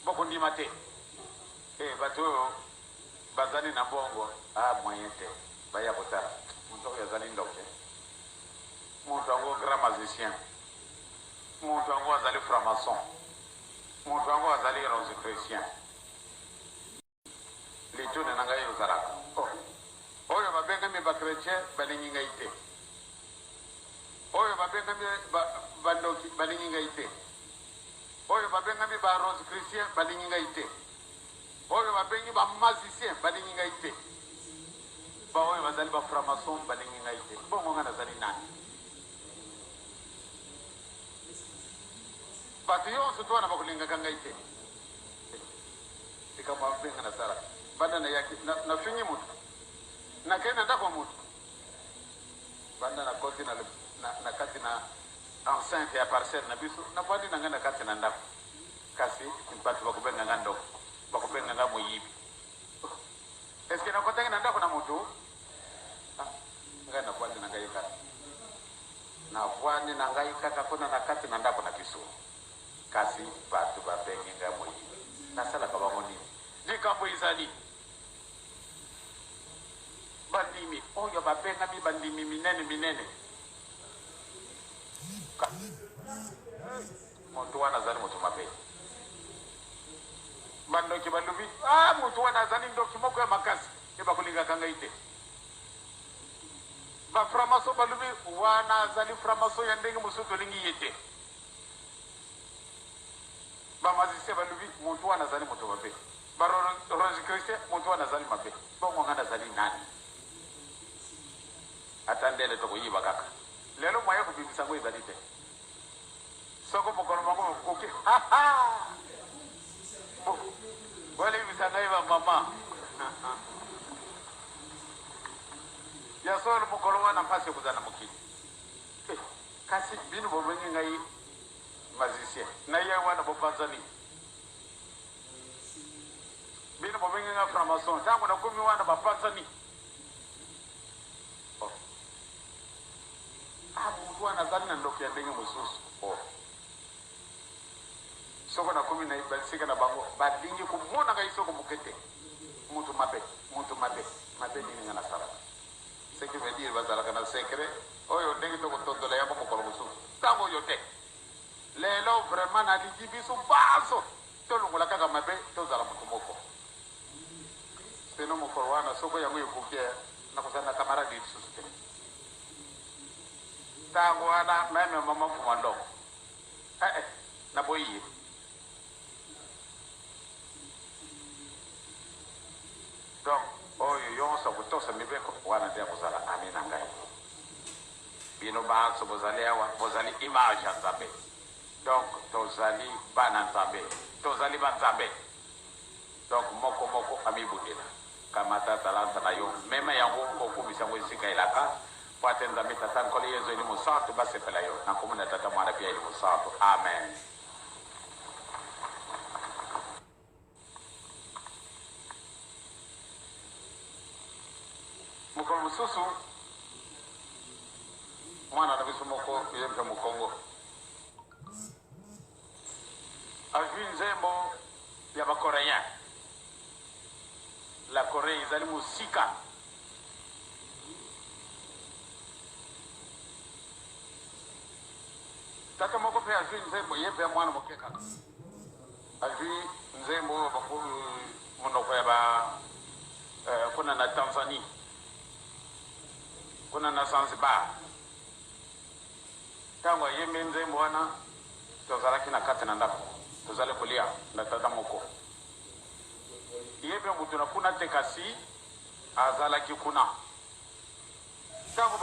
Bokondima te. Eh, bato oyo bazali na mbongo, ah moyen te. Baya kotala. Moto oyo azali ndoki. Moto yango grand magicien. Moto yango azali franc-maçon. Moto yango azali rosicrucien. Lituna na ngai ezalaka, oh, oyo babengami ba chretien balingi ngai te. Oyo babengami ba, bandoki balingi ngai te. Oyo babengami ba rosicrucien balingi ngai te. Oyo babengi ba magicien balingi ngai te. Ba oyo bazali ba franc-maçon balingi ngai te. Bongo ngai nazali nani? Bato yonso to wana bakolingaka ngai te. Likambo ya mabe ngai nasala banda nayaki, nafingi moto, nakei na ndako ya moto, banda nakoti na, na, na kati na enceinte ya parcelle na biso, navandi na ngai na kati na ndako, kasi bato bakobenga ngai ndoko, bakobenga ngai moyibi. Est-ce que nakotaki na ndako na moto? Ah, ngai navandi na ngai kaka, navandi na ngai kaka kuna na kati na ndako na biso. Kasi bato babengi ngai moyibi. Nasalaka bango nini? Likambo ezali, bandimi oyo babengami bandimi minene minene, kasi moto wana azali moto mabe. Bandoki balobi, ah, moto wana azali ndoki moko ya makasi, mpe bakolingaka ngai te. Baframaso balobi, wana azali framaso ya ndenge mosusu, tolingi ye te. Ba magicien balobi mutu wana azali moto mabe, ba rosicrucien mutu wana azali mabe. Bongo nga nazali nani? Ata ndele tokoyiba kaka lelo, moyen kobimisa yango ezali te. Soko mokolo moko okoki bolibisa ngai ba mama ya solo, mokolo wana mpasi ekozala na mokili. Eh, kasi bino bobengi ngai magicien, na ye wana bopanzani. Bino bobengi ngai franc-maçon, ntango nakomi wana bapanzani. Oh. Ah, moto wana azali na ndoki ya ndenge mosusu. Oh. Soko nakomi na bisika na bango, balingi komona ngai soko moke te. Moto mabe, moto mabe, mabe nini ngai nasalaka? Ce qui veut dire bazalaka na secret oyo ndenge toko tondola yango mokolo mosusu. Tango oyo te. Lelo vraiment nalingi biso banso tolongola kaka mabe tozala moto moko. Sinon mokolo wana soko yango ekoki nakozala na camarade lisusu te. Tango wana meme mama Mfuma Ndongo eh eh naboyi ye. Donc oyo yonso akotosa mibeko wana nde akozala ami na ngai. Bino banso bozali awa bozali image ya Nzambe. Donc tozali bana Nzambe, tozali ba Nzambe. Donc moko moko amibundela. Kamata talanta na yo, mema yango okumisa yango esika elaka, mpo ate Nzambe Tata, Nkolo Yezu, Elimo Santu basepela yo. Na nkombo na Tata, Mwana mpe ya Elimo Santu. Amen. Mokolo mosusu mwana na biso moko ye mpe mokongo azwi nzembo ya bacoréen. La Corée ezali mosika. Tata moko mpe azwi nzembo, ye mpe mwana moke kaka azwi nzembo oyo monoko ya ba kuna na Tanzanie, kuna na Zanzibar. Ntango ayembi nzembo wana, tozalaki na kati na ndako, tozali kolia na tata moko. Ye mpe moto na kuna te, kasi azalaki kuna. Ntango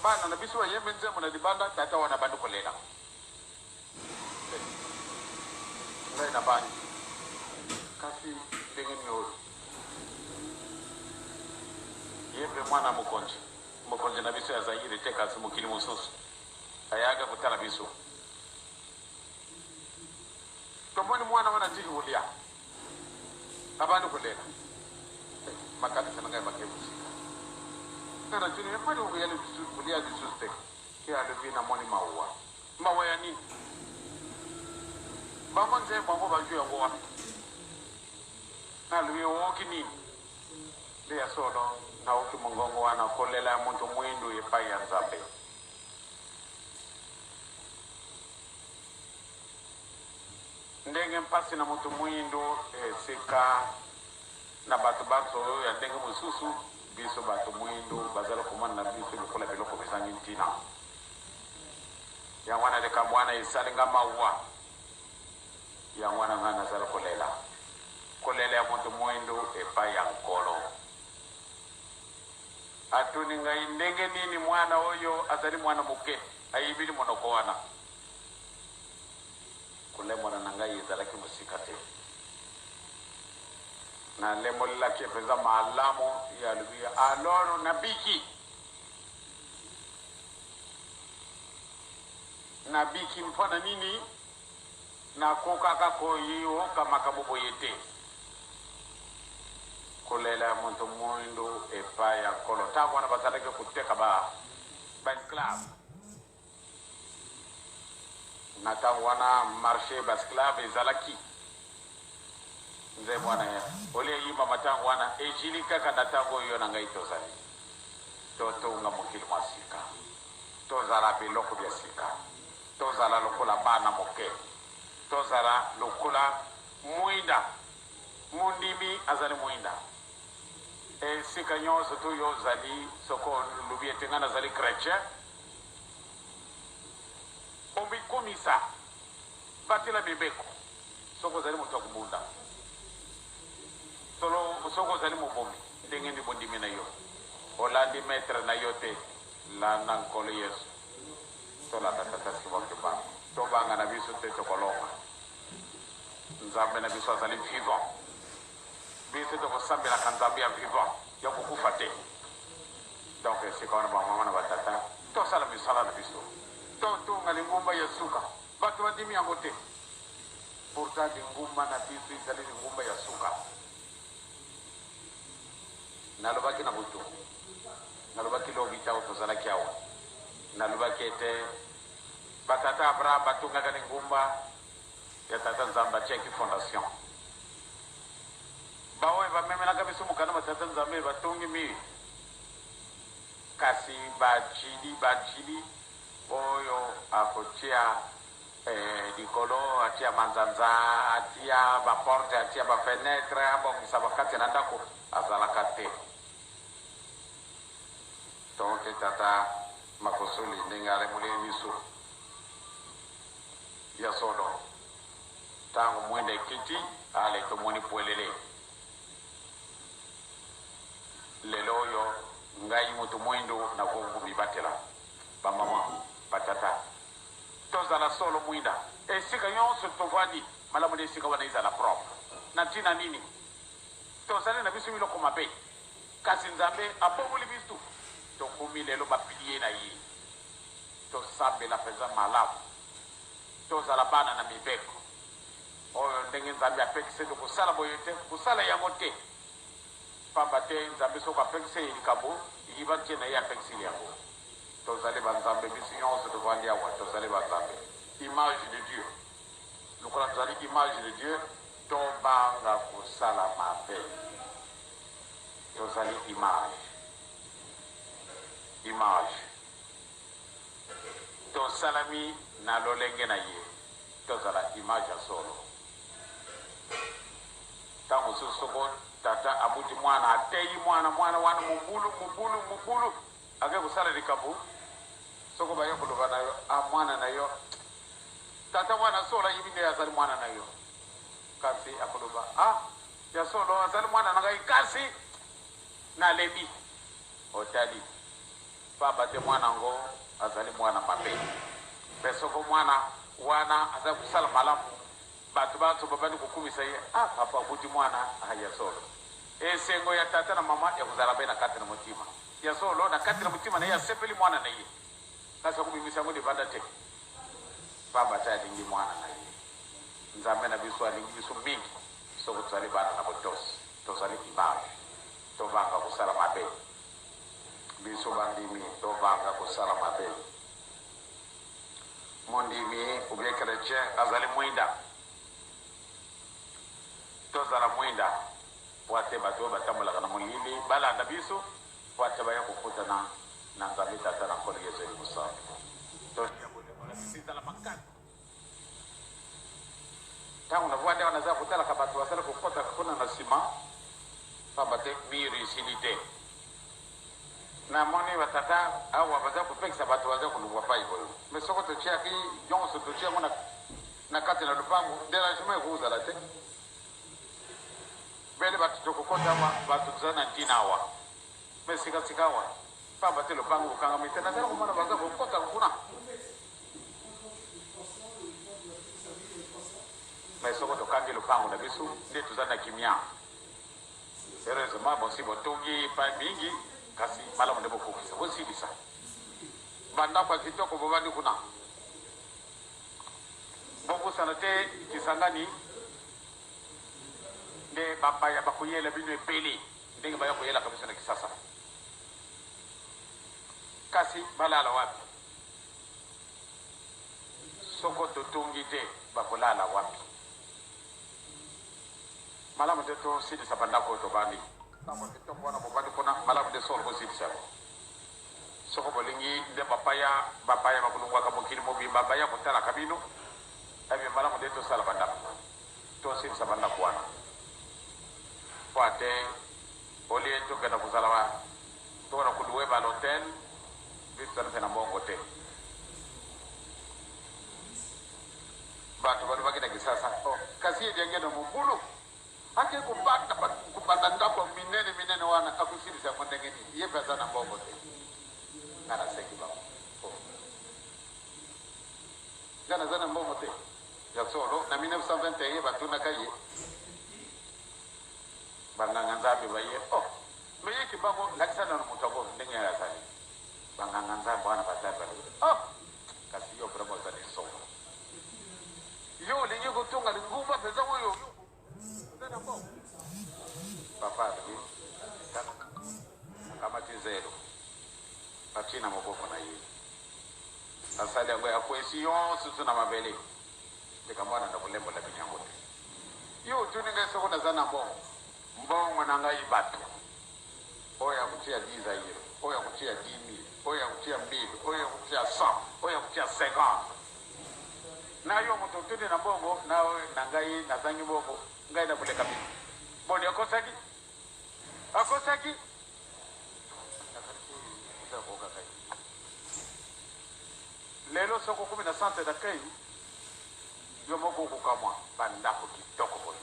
bana na biso bayembi nzembo na libanda, tata wana abandi kolela. Ngai nabangi, kasi ndenge nini oyo? Ye mpe mwana mokonzi, mokonzi na biso ya Zaire te, kasi mokili mosusu, ayaka kotala biso. Tomoni mwana wana atiki kolia, abandi kolela. Makanisi na ngai makei mosika. Ngai natuni ye, mpo okoya lisusu kolia lisusu te? Ye alobi, namoni mawa. Mawa ya nini? Bango nzembo yango bazwi yango wapi? Nalobi, oyoki nini? Nde ya solo, naoki mongongo wana kolela ya moto mwindu epai ya Nzambe. Ndenge mpasi na moto mwindu esika na bato banso oyo ya ndenge mosusu, biso bato mwindu bazali komona na biso lokola biloko bizangi ntina. Yango wana likambo wana esali nga mawa. Yango wana ngai nazali kolela, kolela ya moto mwindu epai ya Nkolo. Atuni ngai ndenge nini mwana oyo azali mwana moke ayibili monoko wana. Kolembola na ngai ezalaki mosika te. Nalembolelaki ye mpenza malamu. Ye alobi, Aloro, nabiki! Nabiki mpo na nini? Nakokaka koyoka makambo boye te. Kolela ya moto mwindu epai ya Nkolo. Ntango wana bazalaki koteka ba, ba esclave. Na ntango wana marche ya ba esclave ezalaki. Nzembo wana ya olie eyimbama ntango wana ejili kaka na ntango oyo yo na ngai tozali. Totonga mokili mwa sika. Tozala biloko bya sika. Tozala lokola bana moke. Tozala lokola mwinda. Mondimi azali mwinda. Esika nyonso to yo ozali, soko olobi ete ngai nazali chretien, omikumisa, batela mibeko. Soki ozali moto ya kobunda, solo, soki ozali mobomi, ndenge nini bondimi na yo? Olandi maitre na yo te, landa Nkolo Yesu. Tolanda Tata Simon Kimbangu. Tobanga na biso te, tokolonga. Nzambe na biso azali vivant. Biso tokosambelaka Nzambe ya vivant, ya kokufa te. Donc esika wana ba mama na ba tata, tosala misala na biso. Totonga lingomba ya suka. Bato bandimi yango te. Pourtant lingomba na biso ezali lingomba ya suka. Nalobaki na butu, nalobaki lobi ntango tozalaki awa, nalobaki ete batata Abraham batongaka lingomba ya tata Nzambe, atiaki fondation. Baoyo bamemelaka biso mokanda ba tata Nzambe batongi mur, kasi bajili bajili oyo akotia likolo, atia manzanza, atia ba porte, atia ba fenetre, abongisa bakati na ndako, azalaka te. Toke tata Makosoli ndenge alemoleli biso ya solo, ntango mwinda ekiti, ale tomoni pwelele. Lelo oyo ngai moto mwindu nakoki komibatela. Ba mama, ba tata, tozala solo mwinda. Esika nyonso tovandi, malamu nde esika wana ezala propre. Na ntina nini? Tozali na biso biloko mabe, kasi Nzambe abongoli biso, tokomi lelo ba piliers na ye. Tosambela mpenza malamu, tozala bana na mibeko oyo ndenge Nzambe apekisi ete kosala boye te, kosala yango te. Pamba te Nzambe soko apekisi ye likambo, yiba ntina ye apekisili yango. Tozali ba Nzambe, biso nyonso tovandi awa tozali ba Nzambe. Image de Dieu. Lokola tozali image de Dieu, tobanga kosala mabe. Tozali image. Image. Tosalami na lolenge na ye. Tozala image ya solo. Ntango mosusu soko tata abuti mwana, ateyi mwana, mwana wana mobulu, mobulu, mobulu, ake kosala likambo, soko baye koloba na yo, ah, mwana na yo, tata wana solo ayebi nde azali mwana na yo. Kasi akoloba, ah, ya solo azali mwana na ngai, kasi nalebi. Otali, pamba te mwana yango azali mwana mabe. Mpe soko mwana wana azali kosala malamu, bato banso babandi kokumisa ye, ah, papa abuti mwana, ah, ya solo. Esengo ya tata na mama ya kozala be na kati na motima. Ya solo, na kati na motima na ye asepeli mwana na ye, kasi akobimisa yango libanda te, pamba te alingi mwana na ye. Nzambe na biso alingi biso mingi soko tozali bana na botosi, tozali image, tobanga kosala mabe. Biso bandimi tobanga kosala mabe. Mondimi ou bien chretien azali mwinda, tozala mwinda po ate bato oyo batambolaka na molili balanda biso po ate baya kokutana na Nzambe Tata na Nkolo Yesu Elimo Santu. Totia bolingo na biso ezala makasi. Ntango navandi awa naza kotalaka bato bazali kokotaka kuna na nsima, pamba te mur esili te. Namoni batata awa baza kopekisa bato baza kolongwa pai boye, me soko totiaki nyonso totie yango na kati na lopango, derangement ekozala te. Bele bato tokokota awa, bato toza na ntina awa, me sikasika awa pamba te lopango kokangami te, nazali komona baza kokota kuna. Me soko tokangi lopango na biso nde toza na kimia. Heureusement bosi botongi epai mingi, kasi malamu nde bokokisa bosilisa bandako ya kitoko bobandi kuna. Bobosana te Kisangani nde bapaya bakoyela bino ebele ndenge baya koyelaka biso na Kisasa. Kasi balala wapi? Soko totongi te bakolala wapi? Malamu te tosilisa bandako oyo tobandi. Ndako ya kitoko wana bobandi kuna, malamu te solo bosilisa yango. Soko bolingi nde bapaya, bapaya bakolongwaka mokili mobimba baya kotalaka bino, eh malamu nde tosala bandako, tosilisa bandako wana mpo ate olie tokenda kozala tokona koluwe ba l'hotel, biso tozali mpe na mbongo te. Bato balobaki na Kisasa, oh, kasi ye Diangienda mobulu ake kobanda kobanda ndako ya minene minene wana, akosilisa yango ndenge nini? Ye mpe aza na mbongo te. Nga naseki bango, oh, nga naza na mbongo te. Ya solo, na 1921 batunaka ye banganga Nzambe baye, oh, me ye Kimbangu, lakisa nano moto yango ndenge azali. Banganga Nzambe wana batali balobi, oh, kasi yo vraiment ozali somo. Yo olingi kotonga lingomba mpenza oyo oza na mbongo. Papa alobi, tala, akamati zelo atie na maboko na ye, asali yango akwesi yonso na mabele. Likambo wana nakolembola bino yango te. Yo otuni ngai soko naza na mbongo, mbongo na ngai bato oyo akotia 10 zaire, oyo akotia 10 000, oyo akotia 1000, oyo akotia 100, oyo akotia 50. Na yo moto otuni na mbongo na, na ngai nazangi mbongo, ngai nakoleka bino. Boni akosaki? Akosaki? Lelo soko okomi na centre d'accueil, yo moko okokamwa bandako kitoko boye.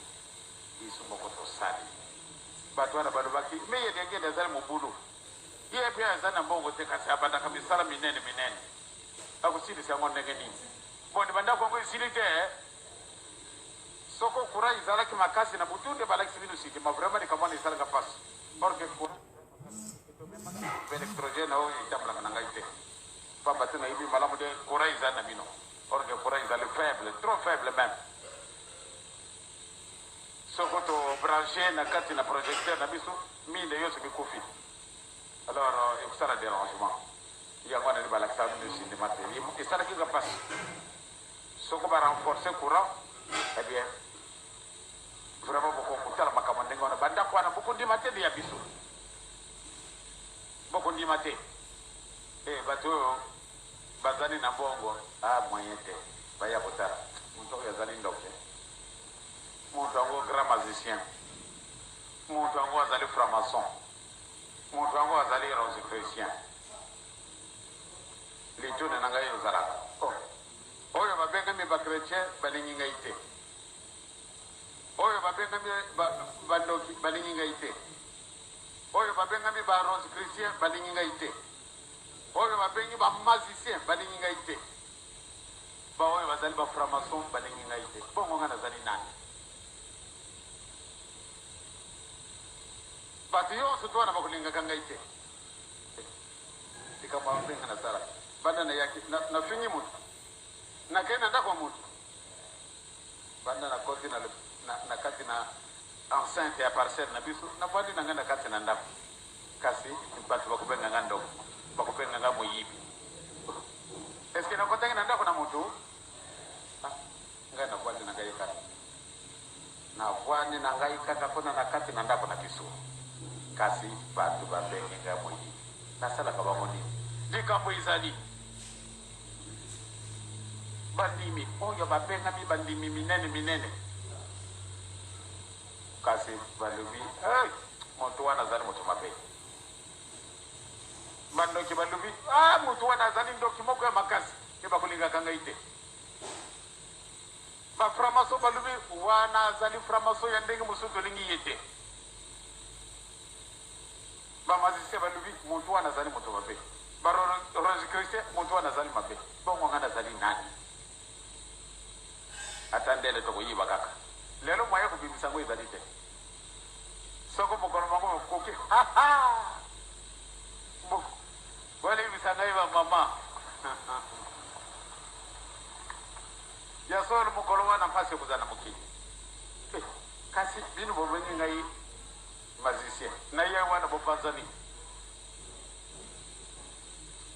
Biso moko tosali. Bato wana balobaki, me ye Diangienda azali mobulu. Ye mpe aza na mbongo te, kasi abandaka misala minene minene. Akosilisa yango ndenge nini? Boni bandako yango esili te eh? Soko courant ezalaki makasi na butu nde balakisi bino cinéma, vraiment likambo wana esalaka mpasi. Or que courant électrogène oyo etambolaka na ngai te, pamba te nayebi malamu nde courant ezali na bino. Or que courant ezali faible, trop faible même. Soko tobranche na kati na projecteur na biso, minde nyonso mikufi, alors ekosala dérangement. Yango wana nde balakisaka bino cinéma te, esalaki nga mpasi. Soko barenforce courant, eh bien vraiment bokokutala makambo ndenge wana. Bandako wana bokondima te, ya biso bokondima te. E bato oyo bazali na mbongo a moyen te baya kotala moto oyo azali ndoki, moto yango grand magicien, moto yango azali franc-maçon, moto yango azali rosicrucien. Lituna na ngai ozalaka, oh, oyo babengami bachrétien balingi ngai te, oyo babengami bandoki balingi ngai te, oyo babengami barosicrucien balingi ngai te, oyo babengi bamagicien balingi ngai te, baoyo bazali bafranc-maçon balingi ngai te, bongo ngai nazali nani? Bato nyonso to wana bakolingaka ngai te. Likambo ya mpenga nasala banda nayaki, nafingi moto, nakei na ndako ya moto, banda nakoti na kati na enceinte ya parcelle na biso, navandi na ngai na kati na ndako, kasi bato bakobenga ngai ndoko, bakobenga ngai moyibi. Est-ce nakotaki na ndako na moto? Ngai navandi na ngai kaka, navandi na ngai kaka kuna na kati na ndako na biso, kasi bato babengi ngai moyibi. Nasalaka bango nini? Likambo ezali bandimi oyo babengami bandimi minene minene, kasi balobi, hey, moto wana azali moto mabe. Bandoki balobi, ah, moto wana azali ndoki moko ya makasi e bakolingaka ngai te. Bafranc-maçon balobi, wana azali franc-maçon ya ndenge mosusu, tolingi ye te. Bamagicien balobi, moto wana azali moto mabe. Barosicrucien, moto wana azali mabe. Bongo ngai nazali nani? Ata ndele tokoyiba kaka lelo, moyen kobimisa yango ezali te. Soko mokolo moko mokoki, bolebisa ngai bamama ya solo, mokolo wana mpasi ekozala na mokili. Kasi bino bobengi ngai magicien, na ye wana bopanzani.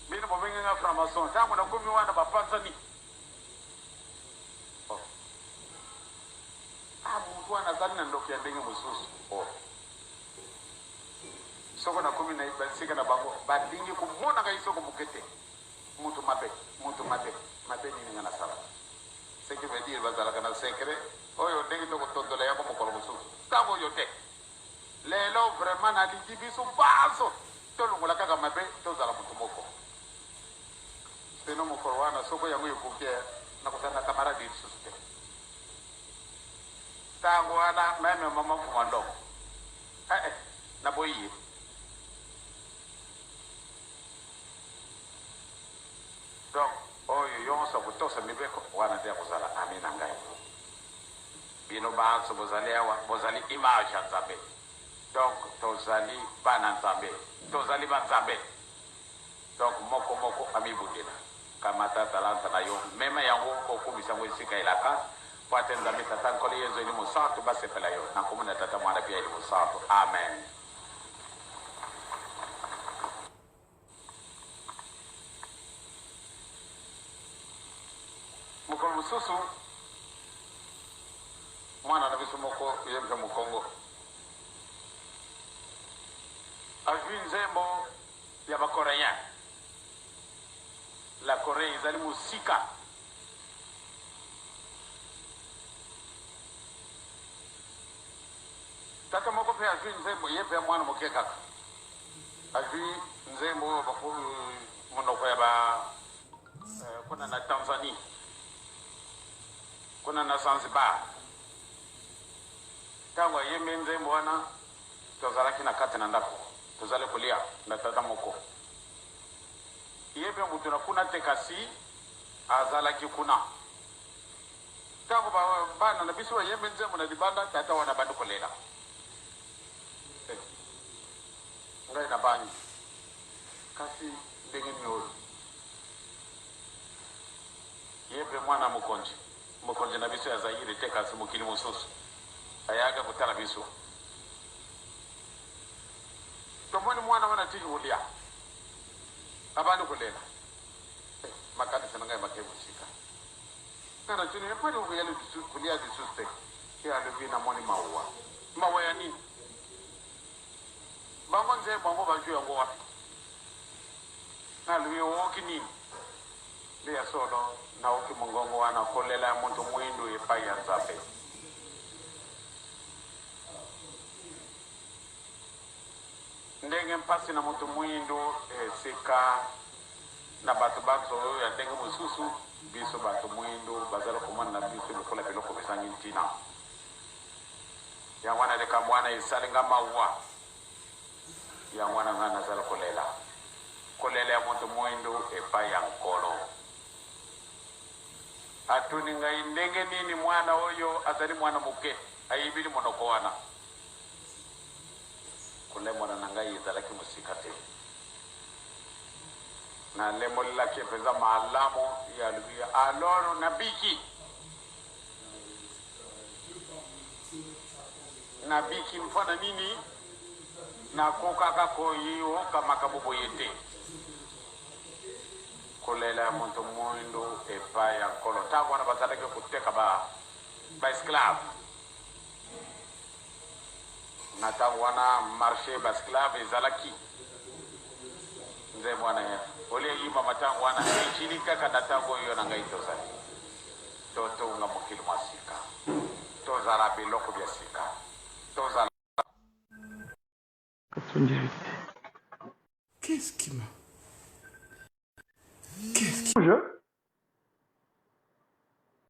Bino bobengi ngai franc-maçon, ntango nakomi wana bapanzani. Oh. Ah, motu wana azali na ndoki ya ndenge mosusu. Oh. Soko nakomi na basika na bango, balingi komona ngai soko moke te. Moto mabe, moto mabe, mabe nini nga nasala? Ce qui veut dire bazalaka na secret oyo ndenge tokotondola yango mokolo mosusu, ntango oyo te. Lelo vraiment nalingi biso baso tolongola kaka mabe, tozala moto moko. Sino mokolo wana soko yango ekoki, nakozala na camarade lisusu te. Ntango wana même mama Mfuma Ndongo, eh, eh, naboyi ye. Donc oyo nyonso akotosa mibeko wana nde akozala ami na ngai. Bino banso bozali awa, bozali image ya Nzambe, donc tozali bana Nzambe, tozali banzambe. Donc moko moko amibundela. Kamata talanta na yo, mema yango, okumisa yango esika elaka, po ate Nzambe Tata, Nkolo Yezu, Elimo Santu basepela yo. Na nkombo na Tata, Mwana mpe ya Elimo Santu, amen. Mokolo mosusu mwana na biso moko, ye mpe mokongo, azwi nzembo ya bacoréen. La Corée ezali mosika. Tata moko mpe azwi nzembo, ye mpe mwana moke kaka, azwi nzembo oyo monoko ya ba kuna na Tanzanie, kuna na Zanzibar. Ntango ayembi nzembo wana, tozalaki na kati na ndako, tozali kolia na tata moko. Ye mpe moto na kuna te, kasi azalaki kuna. Ntango bana na biso bayembi nzembo na libanda, tata wana abandi kolela. Eh, ngai nabangi. Kasi ndenge nini oyo? Ye mpe mwana mokonzi, mokonzi na biso ya Zaire te, kasi mokili mosusu, ayaka kotala biso. Tomoni mwana wana atiki kolia, abandi kolela. Eh, makanisi na ngai makei mosika. Nga natuni ye, mpo nini okoya kolia lisusu te? Ye alobi, namoni mawa. Mawa ya nini? Bango nzembo yango bazwi yango wapi? Nga alobi, ooki nini? Nde ya solo, naoki mongongo wana, kolela ya moto mwindu epai ya Nzambe. Ndenge mpasi na moto mwindu esika na bato banso oyo ya ndenge mosusu, biso bato mwindu bazali komona na biso lokola biloko bizangi ntina. Yango wana likambo wana esali nga mawa. Yango wana ngai nazali kolela, kolela ya moto mwindu epai ya Nkolo. Atuni ngai ndenge nini mwana oyo azali mwana moke ayibili monoko wana. Kolembola na ngai ezalaki mosika te. Nalembolelaki ye mpenza malamu. Ye alobi, Alors nabiki. Nabiki mpo na nini? Nakokaka koyoka makambo boye te. Kolela ya moto moindo epai ya Nkolo. Ntango wana bazalaki koteka ba, ba esclave. Na ntango wana marche ba esclave ezalaki. Nzembo wana ya olie eyibama ntango wana ejili kaka na ntango oyo na ngai tozali. Totonga mokili mwa sika. Tozala biloko bya sika. Tozala 98. Qu'est-ce qui m'a. Qu'est-ce qui. Je.